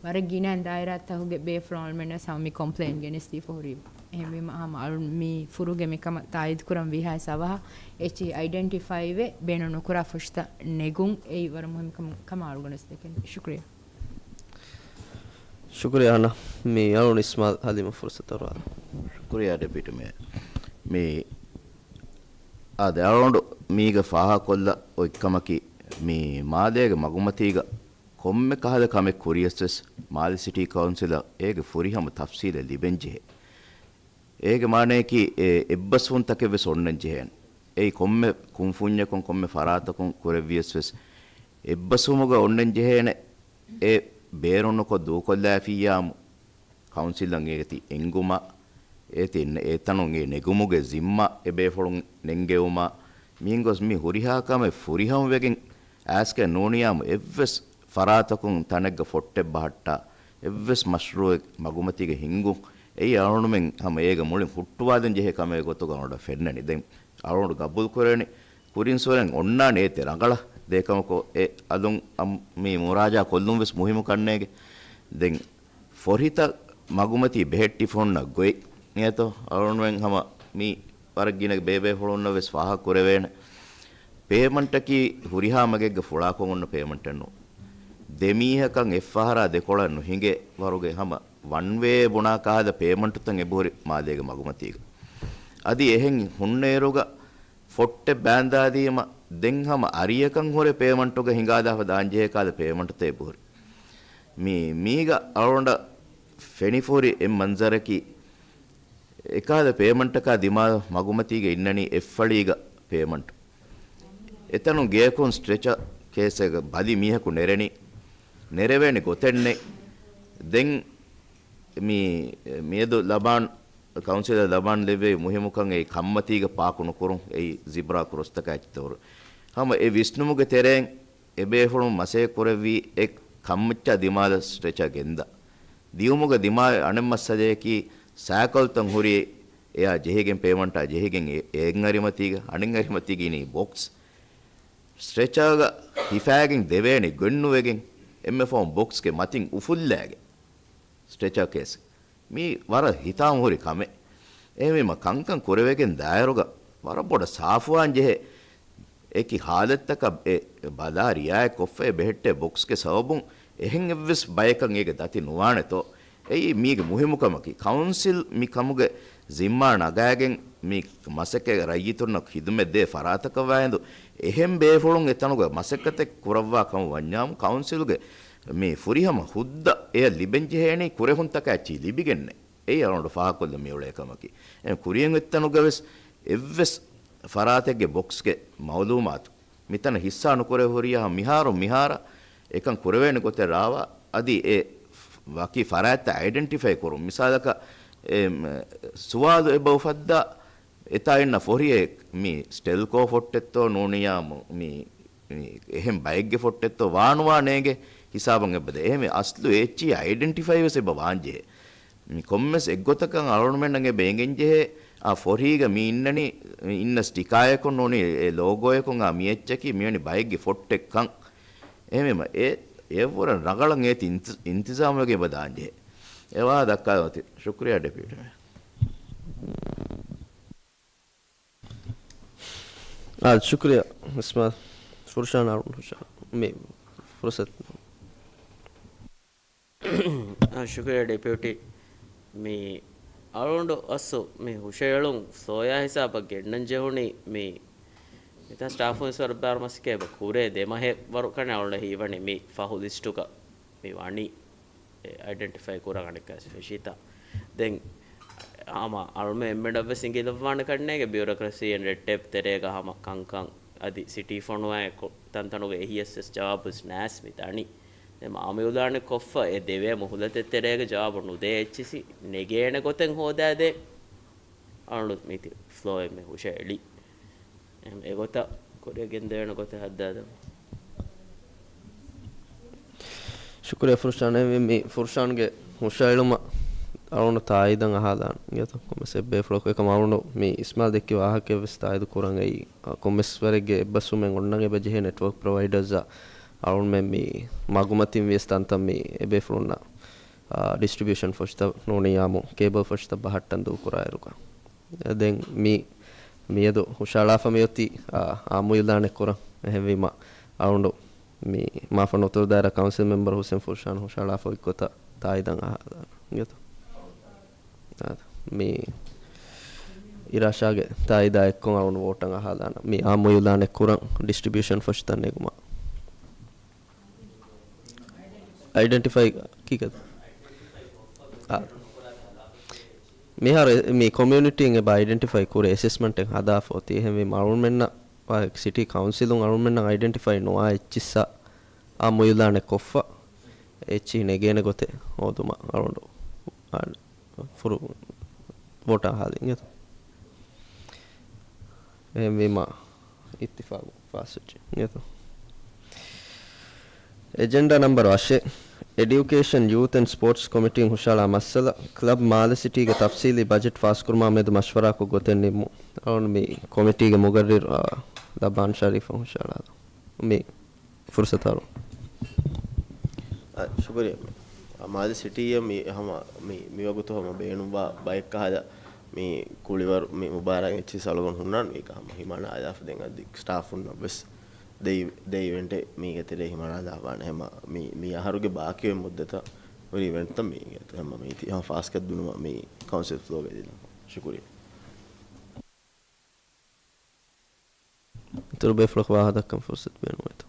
ވަރަށް ގިނަ ދާއިރާތަކުގެ ބޭފުޅުން އަޅުމެންނަސް ހަމަ މި ކޮމްޕްލެއިން ގެނެސްދީފަ ހުރީ. އެހެންވީމަ ހަމަ އަޅުން މި ފުރޫގެ މިކަމަށް ތާއީދުކުރަން ވީހާވެސް އަވަހަށް އެއްޗިހި އައިޑެންޓިފައިވެ ބޭނުން ނުކުރާ ފޮށިތައް ނެގުން އެއީ ވަރަށް މުހިންމު ކަމެއް ކަމަށް އަޅުގަނޑުވެސް ދެކެން. ޝުކުރިއްޔާ. ޝުކުރިއްޔާ ހަނާ. މި އަޅުން އިސްމާލް ހަލީމަށް ފުރުސަތު އަރުވާލަން. ޝުކުރިއްޔާ ޑެޕިއުޓީ މޭޔަރ. މި އާދެ، އަޅުގަނޑު މީގަ ފާހަގަކޮށްލަ އޮތްކަމަކީ، މި މާލޭގެ މަގުމަތީގަ ކޮންމެ ކަހަލަ ކަމެއް ކުރިޔަސް ވެސް މާލެ ސިޓީ ކައުންސިލަށް އޭގެ ފުރިހަމަ ތަފްސީލެއް ލިބެންޖެހޭ. އޭގެ މާނަޔަކީ، އެ އެއްބަސްވުންތަކެއް ވެސް އޮންނަން ޖެހޭނެ. އެއީ ކޮންމެ ކުންފުންޏަކުން ކޮންމެ ފަރާތަކުން ކުރެއްވިޔަސް ވެސް އެއްބަސްވުމުގަ އޮންނަން ޖެހޭނެ. އެ ބޭރުންނުކޮށް ދޫކޮށްލާފިއްޔާމު، ކައުންސިލަށް އޭގަތި އެންގުމަށް، އޭތި އެތަނުން އެ ނެގުމުގެ ޒިންމާ އެ ބޭފުޅުން ނެންގެވުމަށް، މިހެންގޮސް މި ހުރިހާ ކަމެއް ފުރިހަމަވެގެން އައިސްގެން ނޫނިޔާމު އެއްވެސް ފަރާތަކުން ތަނެއްގަ ފޮއްޓެއް ބަހައްޓާ، އެއްވެސް މަޝްރޫއެއް މަގުމަތީގަ ހިންގުން އެއީ އަޅުގަނޑުމެން ހަމަ އޭގަ މުޅިން ހުއްޓުވާލަން ޖެހޭ ކަމެއް ގޮތުގަ އަޅުގަނޑަށް ފެންނަނީ. ދެން އަޅުގަނޑު ގަބޫލު ކުރޭނެ، ކުރިންސުރެން އޮންނާނެ އޭތި ރަނގަޅަށް ދޭކަމަކު އެ އަލުން އަމް މި މުރާޖާ ކޮށްލުން ވެސް މުހިއްމު ކަންނޭގެ. ދެން ފޮށިތައް މަގުމަތީ ބެހެއްޓިފަ ހުންނަ ގޮތް އިނގޭތޯ އަޅުގަނޑުމެން ހަމަ މި ވަރަށް ގިނަ ބޭބޭފުޅުންނަށް ވެސް ފާހަގަ ކުރެވޭނެ. ޕޭމަންޓަކީ ހުރިހާ މަގެއްގަ ފުޅާކޮށް އޮންނަ ޕޭމަންޓެއް ނޫން. ދެ މީހަކަށް އެއްފަހަރާ ދެކޮޅަށް ނުހިނގޭ ވަރުގެ ހަމަ ވަން ވޭ ބުނާ ކަހަލަ ޕޭމަންޓުތައް އެބަހުރި މާލޭގެ މަގުމަތީގަ. އަދި އެހެން ހުންނައިރުގަ ފޮއްޓެއް ބާންދާދީމަ ދެން ހަމަ އަރިއަކަށް ހުރެ ޕޭމަންޓުގަ ހިނގާލާފަ ދާންޖެހޭ ކަހަލަ ޕޭމަންޓުތައް އެބަހުރި. މި، މީގަ އަޅުގަނޑަށް ފެނިފަހުރި އެއް މަންޒަރަކީ، އެކަހަލަ ޕޭމަންޓަކާ ދިމާލަށް މަގުމަތީގަ އިންނަނީ އެއްފަޅީގަ ޕޭމަންޓު. އެތަނުން ގެޔަކުން ސްޓްރެޗާ ކޭސެއްގަ ބަލި މީހަކު ނެރެނީ. ނެރެވޭނެ ގޮތެއް ނެތް. ދެން މި، މިއަދު ލަބާން، ކައުންސިލަށް ލަބާން ލެއްވޭ މުހިއްމުކަން އެއީ ކަންމަތީގަ ޕާކު ނުކުރުން، އެއީ ޒިބްރާ ކްރޮސްތަކާ އެއްޗިތައް ހުރުން. ހަމަ އެ ވިސްނުމުގެ ތެރެއިން އެބޭފުޅުން މަސައްކަތް ކުރެއްވީ އެ ކަންމައްޗާ ދިމާލަށް ސްޓްރެޗާ ގެންދާ. ދިއުމުގަ ދިމާވި އަނެއް މައްސަލަޔަކީ ސައިކަލްތައް ހުރި އެއާ ޖެހިގެން، ޕޭވަންޓާ ޖެހިގެން އެ-، އެއް އަރިމަތީގަ، އަނެއް އަރިމަތީގަ އިނީ ބޮކްސް. ސްޓްރެޗާގަ ހިފާގެން ދެވޭނެ ގޮތްނުވެގެން، އެންމެ ފަހުން ބޮކްސްގެ މަތިން އުފުއްލާގެން ސްޓްރެޗާ ކޭސް. މީ ވަރަށް ހިތާމަހުރި ކަމެއް. އެހެންވީމަ ކަންކަން ކުރެވިގެން ދާއިރުގަ ވަރަށް ބޮޑަށް ސާފުވާން ޖެހޭ އެކި ހާލަތްތަކަށް އެ ބަލާ ރިއާޔަތް ކޮށްފައި ބެހެއްޓޭ ބޮކްސްގެ ސަބަބުން އެހެން އެއްވެސް ބަޔަކަށް އޭގެ ދަތި ނުވާނެތޯ؟ އެއީ މީގެ މުހިއްމު ކަމަކީ. ކައުންސިލް މި ކަމުގެ ޒިންމާ ނަގާގެން މި މަސައްކަތް ރައްޔިތުންނަށް ޚިދުމަތް ދޭ ފަރާތަކަށް ވާއިނދު، އެހެން ބޭފުޅުން އެތަނުގަ މަސައްކަތެއް ކުރައްވާ ކަމަށް ވަންޏާމު، ކައުންސިލްގެ މި ފުރިހަމަ ހުއްދަ އެޔަށް ލިބެން ޖެހޭނީ ކުރެހުންތަކާ އެއްޗިހި ލިބިގެންނޭ. އެއީ އަޅުގަނޑު ފާހަގަކޮށްލަން މިއުޅޭ ކަމަކީ. އެ ކުރިޔަށް އޮތްތަނުގަވެސް އެއްވެސް ފަރާތެއްގެ ބޮކްސްގެ މައުލޫމާތު މިތަނަށް ހިއްސާ ނުކުރެ ހުރިޔާ މިހާރު މިހާރަށް އެކަން ކުރެވޭނެ ގޮތެއް ރާވާ، އަދި އެ ވަކި ފަރާތްތައް އައިޑެންޓިފައި ކުރުން. މިސާލަކަށް، އެ، މ-، ސުވާލު އެބަ އުފައްދާ، އެތާ އިންނަ ފޮށިއެއް މި ސްޓެލްކޯ ފޮށްޓެއްތޯ ނޫނިޔާމު މި މި އެހެން ބައެއްގެ ފޮށްޓެއްތޯ ވާނުވާ ނޭނގެ ހިސާބަށް އެބަދޭ. އެހެންވެ އަސްލު އެ އެއްޗިހި އައިޑެންޓިފައި ވެސް އެބަ ވާންޖެހޭ. މި ކޮންމެސް އެއްގޮތަކަށް އަޅުގަނޑުމެންނަށް އެބަ އެނގެންޖެހޭ، އާ ފޮށީގަ މި އިންނަނީ، މި އިންނަ ސްޓިކާޔަކުން ނޫނީ އެ ލޯގޯޔަކުން އާ މި އެއްޗަކީ މިވެނި ބައެއްގެ ފޮށްޓެއްކަން. އެހެންވީމަ އެ، އެއަށްވުރެ ރަނގަޅަށް އޭތި އިންތި-، އިންތިޒާމުވެގެން އެބަ ދާންޖެހޭ. އެ ވާހަކަ ދައްކާލަން އޮތީ. ޝުކުރިއްޔާ ޑެޕިއުޓީ މޭޔަރ. އާ، ޝުކުރިއްޔާ އިސްމާއިލް. ފުރުޝާން އަޅުން ހުށަ-، މި ފުރުސަތު. އާ، ޝުކުރިއްޔާ ޑެޕިއުޓީ. މި އަޅުގަނޑު އަސްލު މި ހުށައެޅުން ފްލޯޔާ ހިސާބަށް ގެންނަން ޖެހުނީ މި، މިތާ ސްޓާފުން ވެސް ވަރަށް ބާރު މަސައްކަތް ކުރޭ. ދެ މަހެއް ވަރު ކަން އަޅުގަނޑަށް ހީވަނީ މި ފަހު ލިސްޓުގަ މި ވަނީ. އެ އައިޑެންޓިފައި ކުރަން އަނެއްކާވެސް ފެށީތާ. ދެން ހަމަ އަޅުމެން އެންމެނަށްވެސް އިނގިލައްވާނެ ކަންނޭނގެ ބިއުރޮކްރަސީ އެންޑް ރެޑް ޓޭޕް ތެރޭގަ ހަމަ ކަންކަން އަދި ސިޓީ ފޮނުވާ ތަންތަނުގެ އެހިޔަސްވެސް ޖަވާބުވެސް ނާސް މި ދަނީ. ދެން މާ އާއްމު އިއުލާނެއް ކޮށްފަ އެ ދެވޭ މުހުލަތެއް ތެރޭގަ ޖަވާބު ނުދޭ އެއްޗިހި ނެގޭނެ ގޮތެއް ހޯދާދޭ. އަޅުން މީތި ފްލޯއެއް މި ހުށައެޅީ. އެހެން އެގޮތަށް ކުރިއަށް ގެންދެވޭނެ ގޮތެއް ހައްދާދެމު. ޝުކުރިއްޔާ ފުރުޝާން. އެހެންވެ މި ފުރުޝާންގެ ހުށައެޅުމަށް އަޅުގަނޑު ތާއީދަށް އަހާލާން އިނގޭތޯ. ކޮންމެސް އެއްބޭފުޅަކު އެކަމަ އަޅުގަނޑު މި އިސްމާއިލް ދެއްކި ވާހަކައެއް ވެސް ތާއީދު ކުރަން އެއީ، އަ، ކޮންމެސް ވަރެއްގެ އެއްބަސްވުމެއް އޮންނަން އެބަ ޖެހޭ ނެޓްވޯކް ޕްރޮވައިޑަރސްއަށް އަޅުގަނޑުމެން މި މަގުމަތިން ވިޔަސް ތަންތަން މި އެބޭފުޅުންނަށް، އާ، ޑިސްޓްރިބިއުޝަން ފޮށިތައް ނޫނިއްޔާމު ކޭބަލް ފޮށިތައް ބަހައްޓަން ދޫކުރާއިރުގަ. ދެން މި، މިއަދު ހުށައަޅާފަ މިއޮތީ، އާ، އާއްމު އިއުލާނެއް ކުރަން. އެހެންވީމަ އަޅުގަނޑު މި މާފަން އުތުރު ދާއިރާ ކައުންސިލް މެމްބަރު ހުސެން ފުރުޝާން ހުށައަޅާފަ އޮތްގޮތަށް ތާއީދަށް އަހާލާނަން އިނގޭތޯ. އާ، މި އިރާޝާގެ ތާއީދާ އެއްކޮށް އަޅުގަނޑު ވޯޓަށް އަހާލާނަން. މި އާއްމު އިއުލާނެއް ކުރަން ޑިސްޓްރިބިއުޝަން ފޮށިތައް ނެގުމަށް. އައިޑެންޓިފައި ކީކޭތަ؟ އާ. މިހާރު އެ-، މި ކޮމިއުނިޓީން އެބަ އައިޑެންޓިފައި ކުރޭ އެސެސްމަންޓެއް ހަދާފަ އޮތީ. އެހެންވީމަ އަޅުގަނޑުމެންނަށް ސިޓީ ކައުންސިލުން އަޅުގަނޑުމެންނަށް އައިޑެންޓިފައި ނުވާ އެއްޗިއްސަށް އާއްމު އިއުލާނެއް ކޮށްފަ އެއްޗިހި ނެގޭނެ ގޮތެއް ހޯދުމަށް އަޅުގަނޑު، އާ، ފުރު ވޯޓާ ހާލި އިނގޭތޯ. އެހެންވީމަ އިއްތިފާގު ފާސްވެއްޖެ އިނގޭތޯ. އެޖެންޑާ ނަމްބަރު އަށެއް، އެޑިއުކޭޝަން، ޔޫތް އެންޑް ސްޕޯޓްސް ކޮމިޓީން ހުށައަޅާ މައްސަލަ، ކްލަބް މާލެ ސިޓީގެ ތަފްސީލީ ބަޖެޓް ފާސްކުރުމާ މެދު މަޝްވަރާކޮށް ގޮތެއް ނިންމުން. އަޅުގަނޑު މި ކޮމިޓީގެ މުގައްރިރު، އާ، ލައްބާން ޝަރީފަށް ހުށައަޅާލަން. މި ފުރުސަތު އަޅުން. އަ، ޝުކުރިއްޔާ. އަ، މާލެ ސިޓީއަށް މި ހަމަ މި، މިވަގުތު ހަމަ ބޭނުންވާ ބައެއް ކަހަލަ މި ކުޅިވަރު މި މުބާރާތް އެއްޗިސް އަޅުގަނޑު ހުންނާނެ މީގަ ހަމަ ހިމަނާލާފަ ދެން އަދި ސްޓާފުންނަށް ވެސް ދެ، ދެ އިވެންޓެއް މީގެ ތެރޭ ހިމަނާލާފާނެ. ހަމަ މި، މި އަހަރުގެ ބާކީ އޮތް މުއްދަތަށް ހުރި އިވެންޓްތައް މީގެ ހަމަ މީތި ހަމަ ފާސްކޮށްދިނުމަށް މި ކައުންސިލް ފްލޯގައި ދިނުމަށް. ޝުކުރިއްޔާ. އިތުރު ބޭފުޅަކު ވާހަކަ ދައްކަން ފުރުސަތު ބޭނުންވޭތޯ؟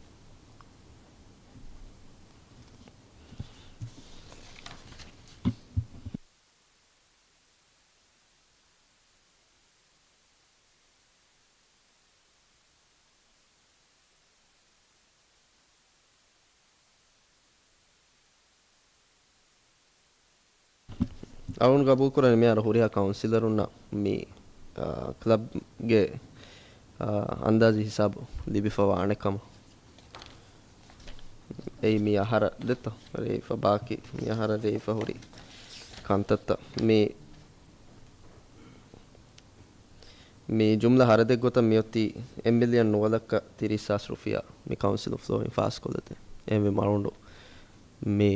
އަޅުން ގަބޫލުކުރަނީ މިހާރު ހުރިހާ ކައުންސިލަރުންނަށް މި، އާ، ކްލަބްގެ، އާ، އަންދާޒީ ހިސާބު ލިބިފަ ވާނެ ކަމަށް. އެއީ މި އަހަރަށް ދެއްތޯ؟ ރޭވިފަ ބާކީ މި އަހަރަށް ރޭވިފަ ހުރި ކަންތައްތައް. މި މި ޖުމްލަ ހަރަދެއްގޮތަށް މިއޮތީ އެއް މިލިއަން ނުވަލައްކަ ތިރީސް ހާސް ރުފިޔާ މި ކައުންސިލުން ފްލޯއިން ފާސްކޮށްލަދޭ. އެހެންވީމަ އަޅުގަނޑު މި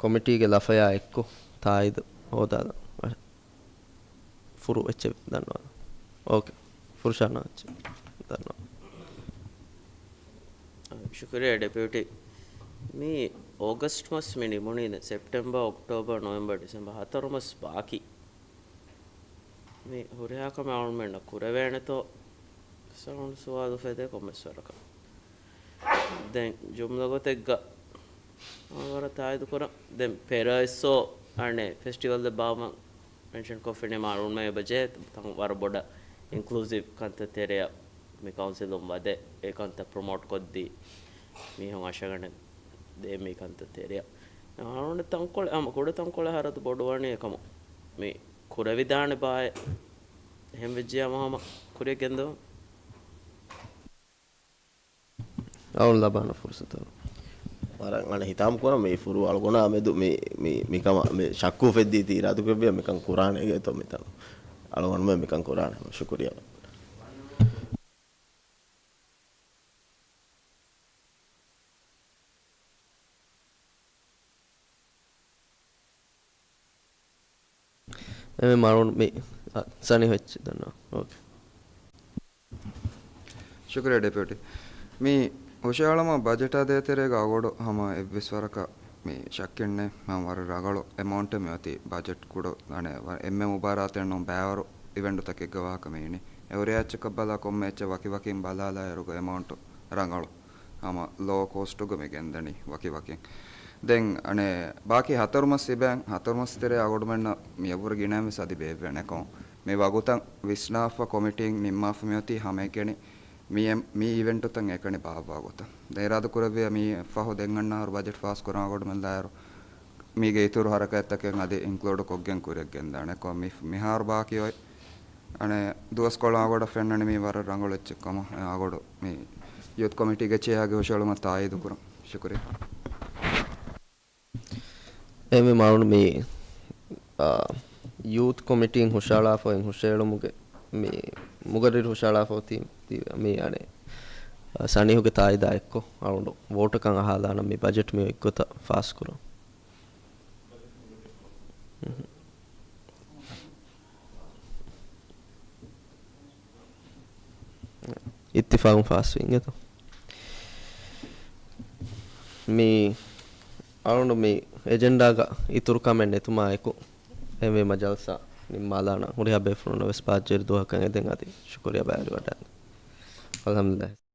ކޮމިޓީގެ ލަފަޔާ އެއްކޮށް ތާއީދު ހޯދާލަން. ފުރު އެއްޗެއް ދަންނަވާލަން. އޯކޭ. ފުރުޝާނާ އެއްޗެއް ދަންނަވާލަން. ޝުކުރިއްޔާ ޑެޕިއުޓީ. މި އޯގަސްޓް މަސް މި ނިމުނީ ދެން ސެޕްޓެމްބަރ، އޮކްޓޯބަރ، ނޮވެމްބަރ، ޑިސެމްބަރ ހަތަރު މަސް ބާކީ. މި ހުރިހާ ކަމެއް އަޅުގަނޑުމެންނަށް ކުރެވޭނެތޯ؟ ސައުންޑް ސުވާލު ފެދޭ ކޮންމެސް ވަރަކަށް. ދެން ޖުމްލަ ގޮތެއްގަ ވަރަށް ތާއީދު ކުރަން. ދެން ޕެރައިސޯ އަނެއް ފެސްޓިވަލް އެއް ބާވަން މެންޝަން ކޮށްފިނީމަ އަޅުގަނޑުމެން އެބަޖެހޭ ތަން ވަރަށް ބޮޑަށް އިންކްލޫސިވް ކަންތައް ތެރެއަށް މި ކައުންސިލުން ވަދެ އެ ކަންތައް ޕްރޮމޯޓް ކޮށްދީ މީހުން އަށަގަނޑެއް ދޭ މި ކަންތައް ތެރެއަށް. އަޅުގަނޑު ތަންކޮޅެއް ހަމަ ކުޑަ ތަންކޮޅެއް ހަރަދު ބޮޑުވަނީ އެކަމު މި ކުރެވިދާނެ ބާއެއް އެހެން ވެއްޖެ ހަމަ ހަމަ ކުރިއަށް ގެންދަވަން. އަޅުން ލަބާނަ ފުރުސަތު. ވަރަށް އަނެއް ހިތާމަ ކުރަން މި ފުރު އަޅުގަނޑާ މެދު މި، މި، މިކަމަށް މި ޝައްކު އުފެއްދީތީ އިރާދަކުރެއްވިޔާ މިކަން ކުރާނެ އިނގޭތޯ މިތަނު. އަޅުގަނޑުމެން މިކަން ކުރާނެ. ޝުކުރިއްޔާ. އެމެ މަރުން މި، އަ، ސަނި ހޮއްޗި ދަންނަ. އޯކޭ. ޝުކުރިއްޔާ ޑެޕިއުޓީ. މި ހުށަހަޅަމާ ބަޖެޓާ ދޭތެރޭގަ އަގޮޑު ހަމަ އެއްވެސް ވަރަކަށް މި ޝައްކެއް ނެތް. ހަމަ ވަރަށް ރަނގަޅު އެމައުންޓެއް މިއޮތީ ބަޖެޓް ކުޑަ، އަނެ، ވަ-، އެންމެ މުބާރާތެއް ނޫން ބައިވަރު އިވެންޓުތަކެއްގަ ވާހަކަ މި އިނީ. އެ ހުރިހާ އެއްޗަކަށް ބަލާ ކޮންމެ އެއްޗެއް ވަކި ވަކިން ބަލާލާއިރުގަ އެމައުންޓު ރަނގަޅު. ހަމަ ލޯ ކޯސްޓުގަ މި ގެންދަނީ ވަކި ވަކިން. ދެން އަނެއް ބާކީ ހަތަރު މަސް ތިބޭން، ހަތަރު މަސް ތެރޭ އަގޮޑުމެންނަށް މިއަށްވުރެ ގިނައިން ވެސް އަދި ބޭއްވޭނެ ކަމަށް. މި ވަގުތަށް ވިސްނާފަ ކޮމިޓީން ނިންމާފަ މިއޮތީ ހަމައެކަނި މި އެ-، މި އިވެންޓުތައް އެކަނި ބާއްވާ ގޮތަށް. ދެން އިރާދަ ކުރެއްވިޔާ މި ފަހު ދެން އަންނަ އަހަރު ބަޖެޓް ފާސް ކުރާ އަގޮޑުމެން ލާއިރު މީގެ އިތުރު ހަރަކާތްތަކެއް އަދި އިންކްލޫޑް ކޮށްގެން ކުރިއަށް ގެންދާނެ. ކޮ-، މި-، މިހާރު ބާކީ އޮތް އަނެއް ދުވަސްކޮޅަށް އަގޮޑަށް ފެންނަނީ މީ ވަރަށް ރަނގަޅު އެއްޗެއް ކަމަށް. އެ އަގޮޑު މި ޔޫތު ކޮމިޓީގެ ޗެއާގެ ހުށަހެޅުމަށް ތާއީދު ކުރަން. ޝުކުރިއްޔާ. އެހެންވީމަ އަޅުގަނޑު މި، އާ، ޔޫތު ކޮމިޓީން ހުށަހަޅާފަ އޮތް ހުށަހެޅުމުގެ މި މުގައްރިރު ހުށަހަޅާފަ އޮތީ މި، އަނެއް، އާ، ސަނީހުގެ ތާއީދާ އެއްކޮށް އަޅުގަނޑު ވޯޓަކަށް އަހާލާނަން މި ބަޖެޓް މި އޮތްގޮތަށް ފާސްކުރަން. އިއްތިފާގުން ފާސްވީ އިނގޭތޯ. މި އަޅުގަނޑު މި އެޖެންޑާގަ އިތުރު ކަމެއް ނެތުމާއެކު، އެހެންވީމަ ޖަލްސާ ނިންމާލާނަން. ހުރިހާ ބޭފުޅުންނަށް ވެސް ބާއްޖަވެރި ދުވަހަކަށް އެދެން އަދި ޝުކުރިއްޔާ ބައިވެރިވަޑައިގަންނަން. އަލްޙަމްދުލިއްލާހް.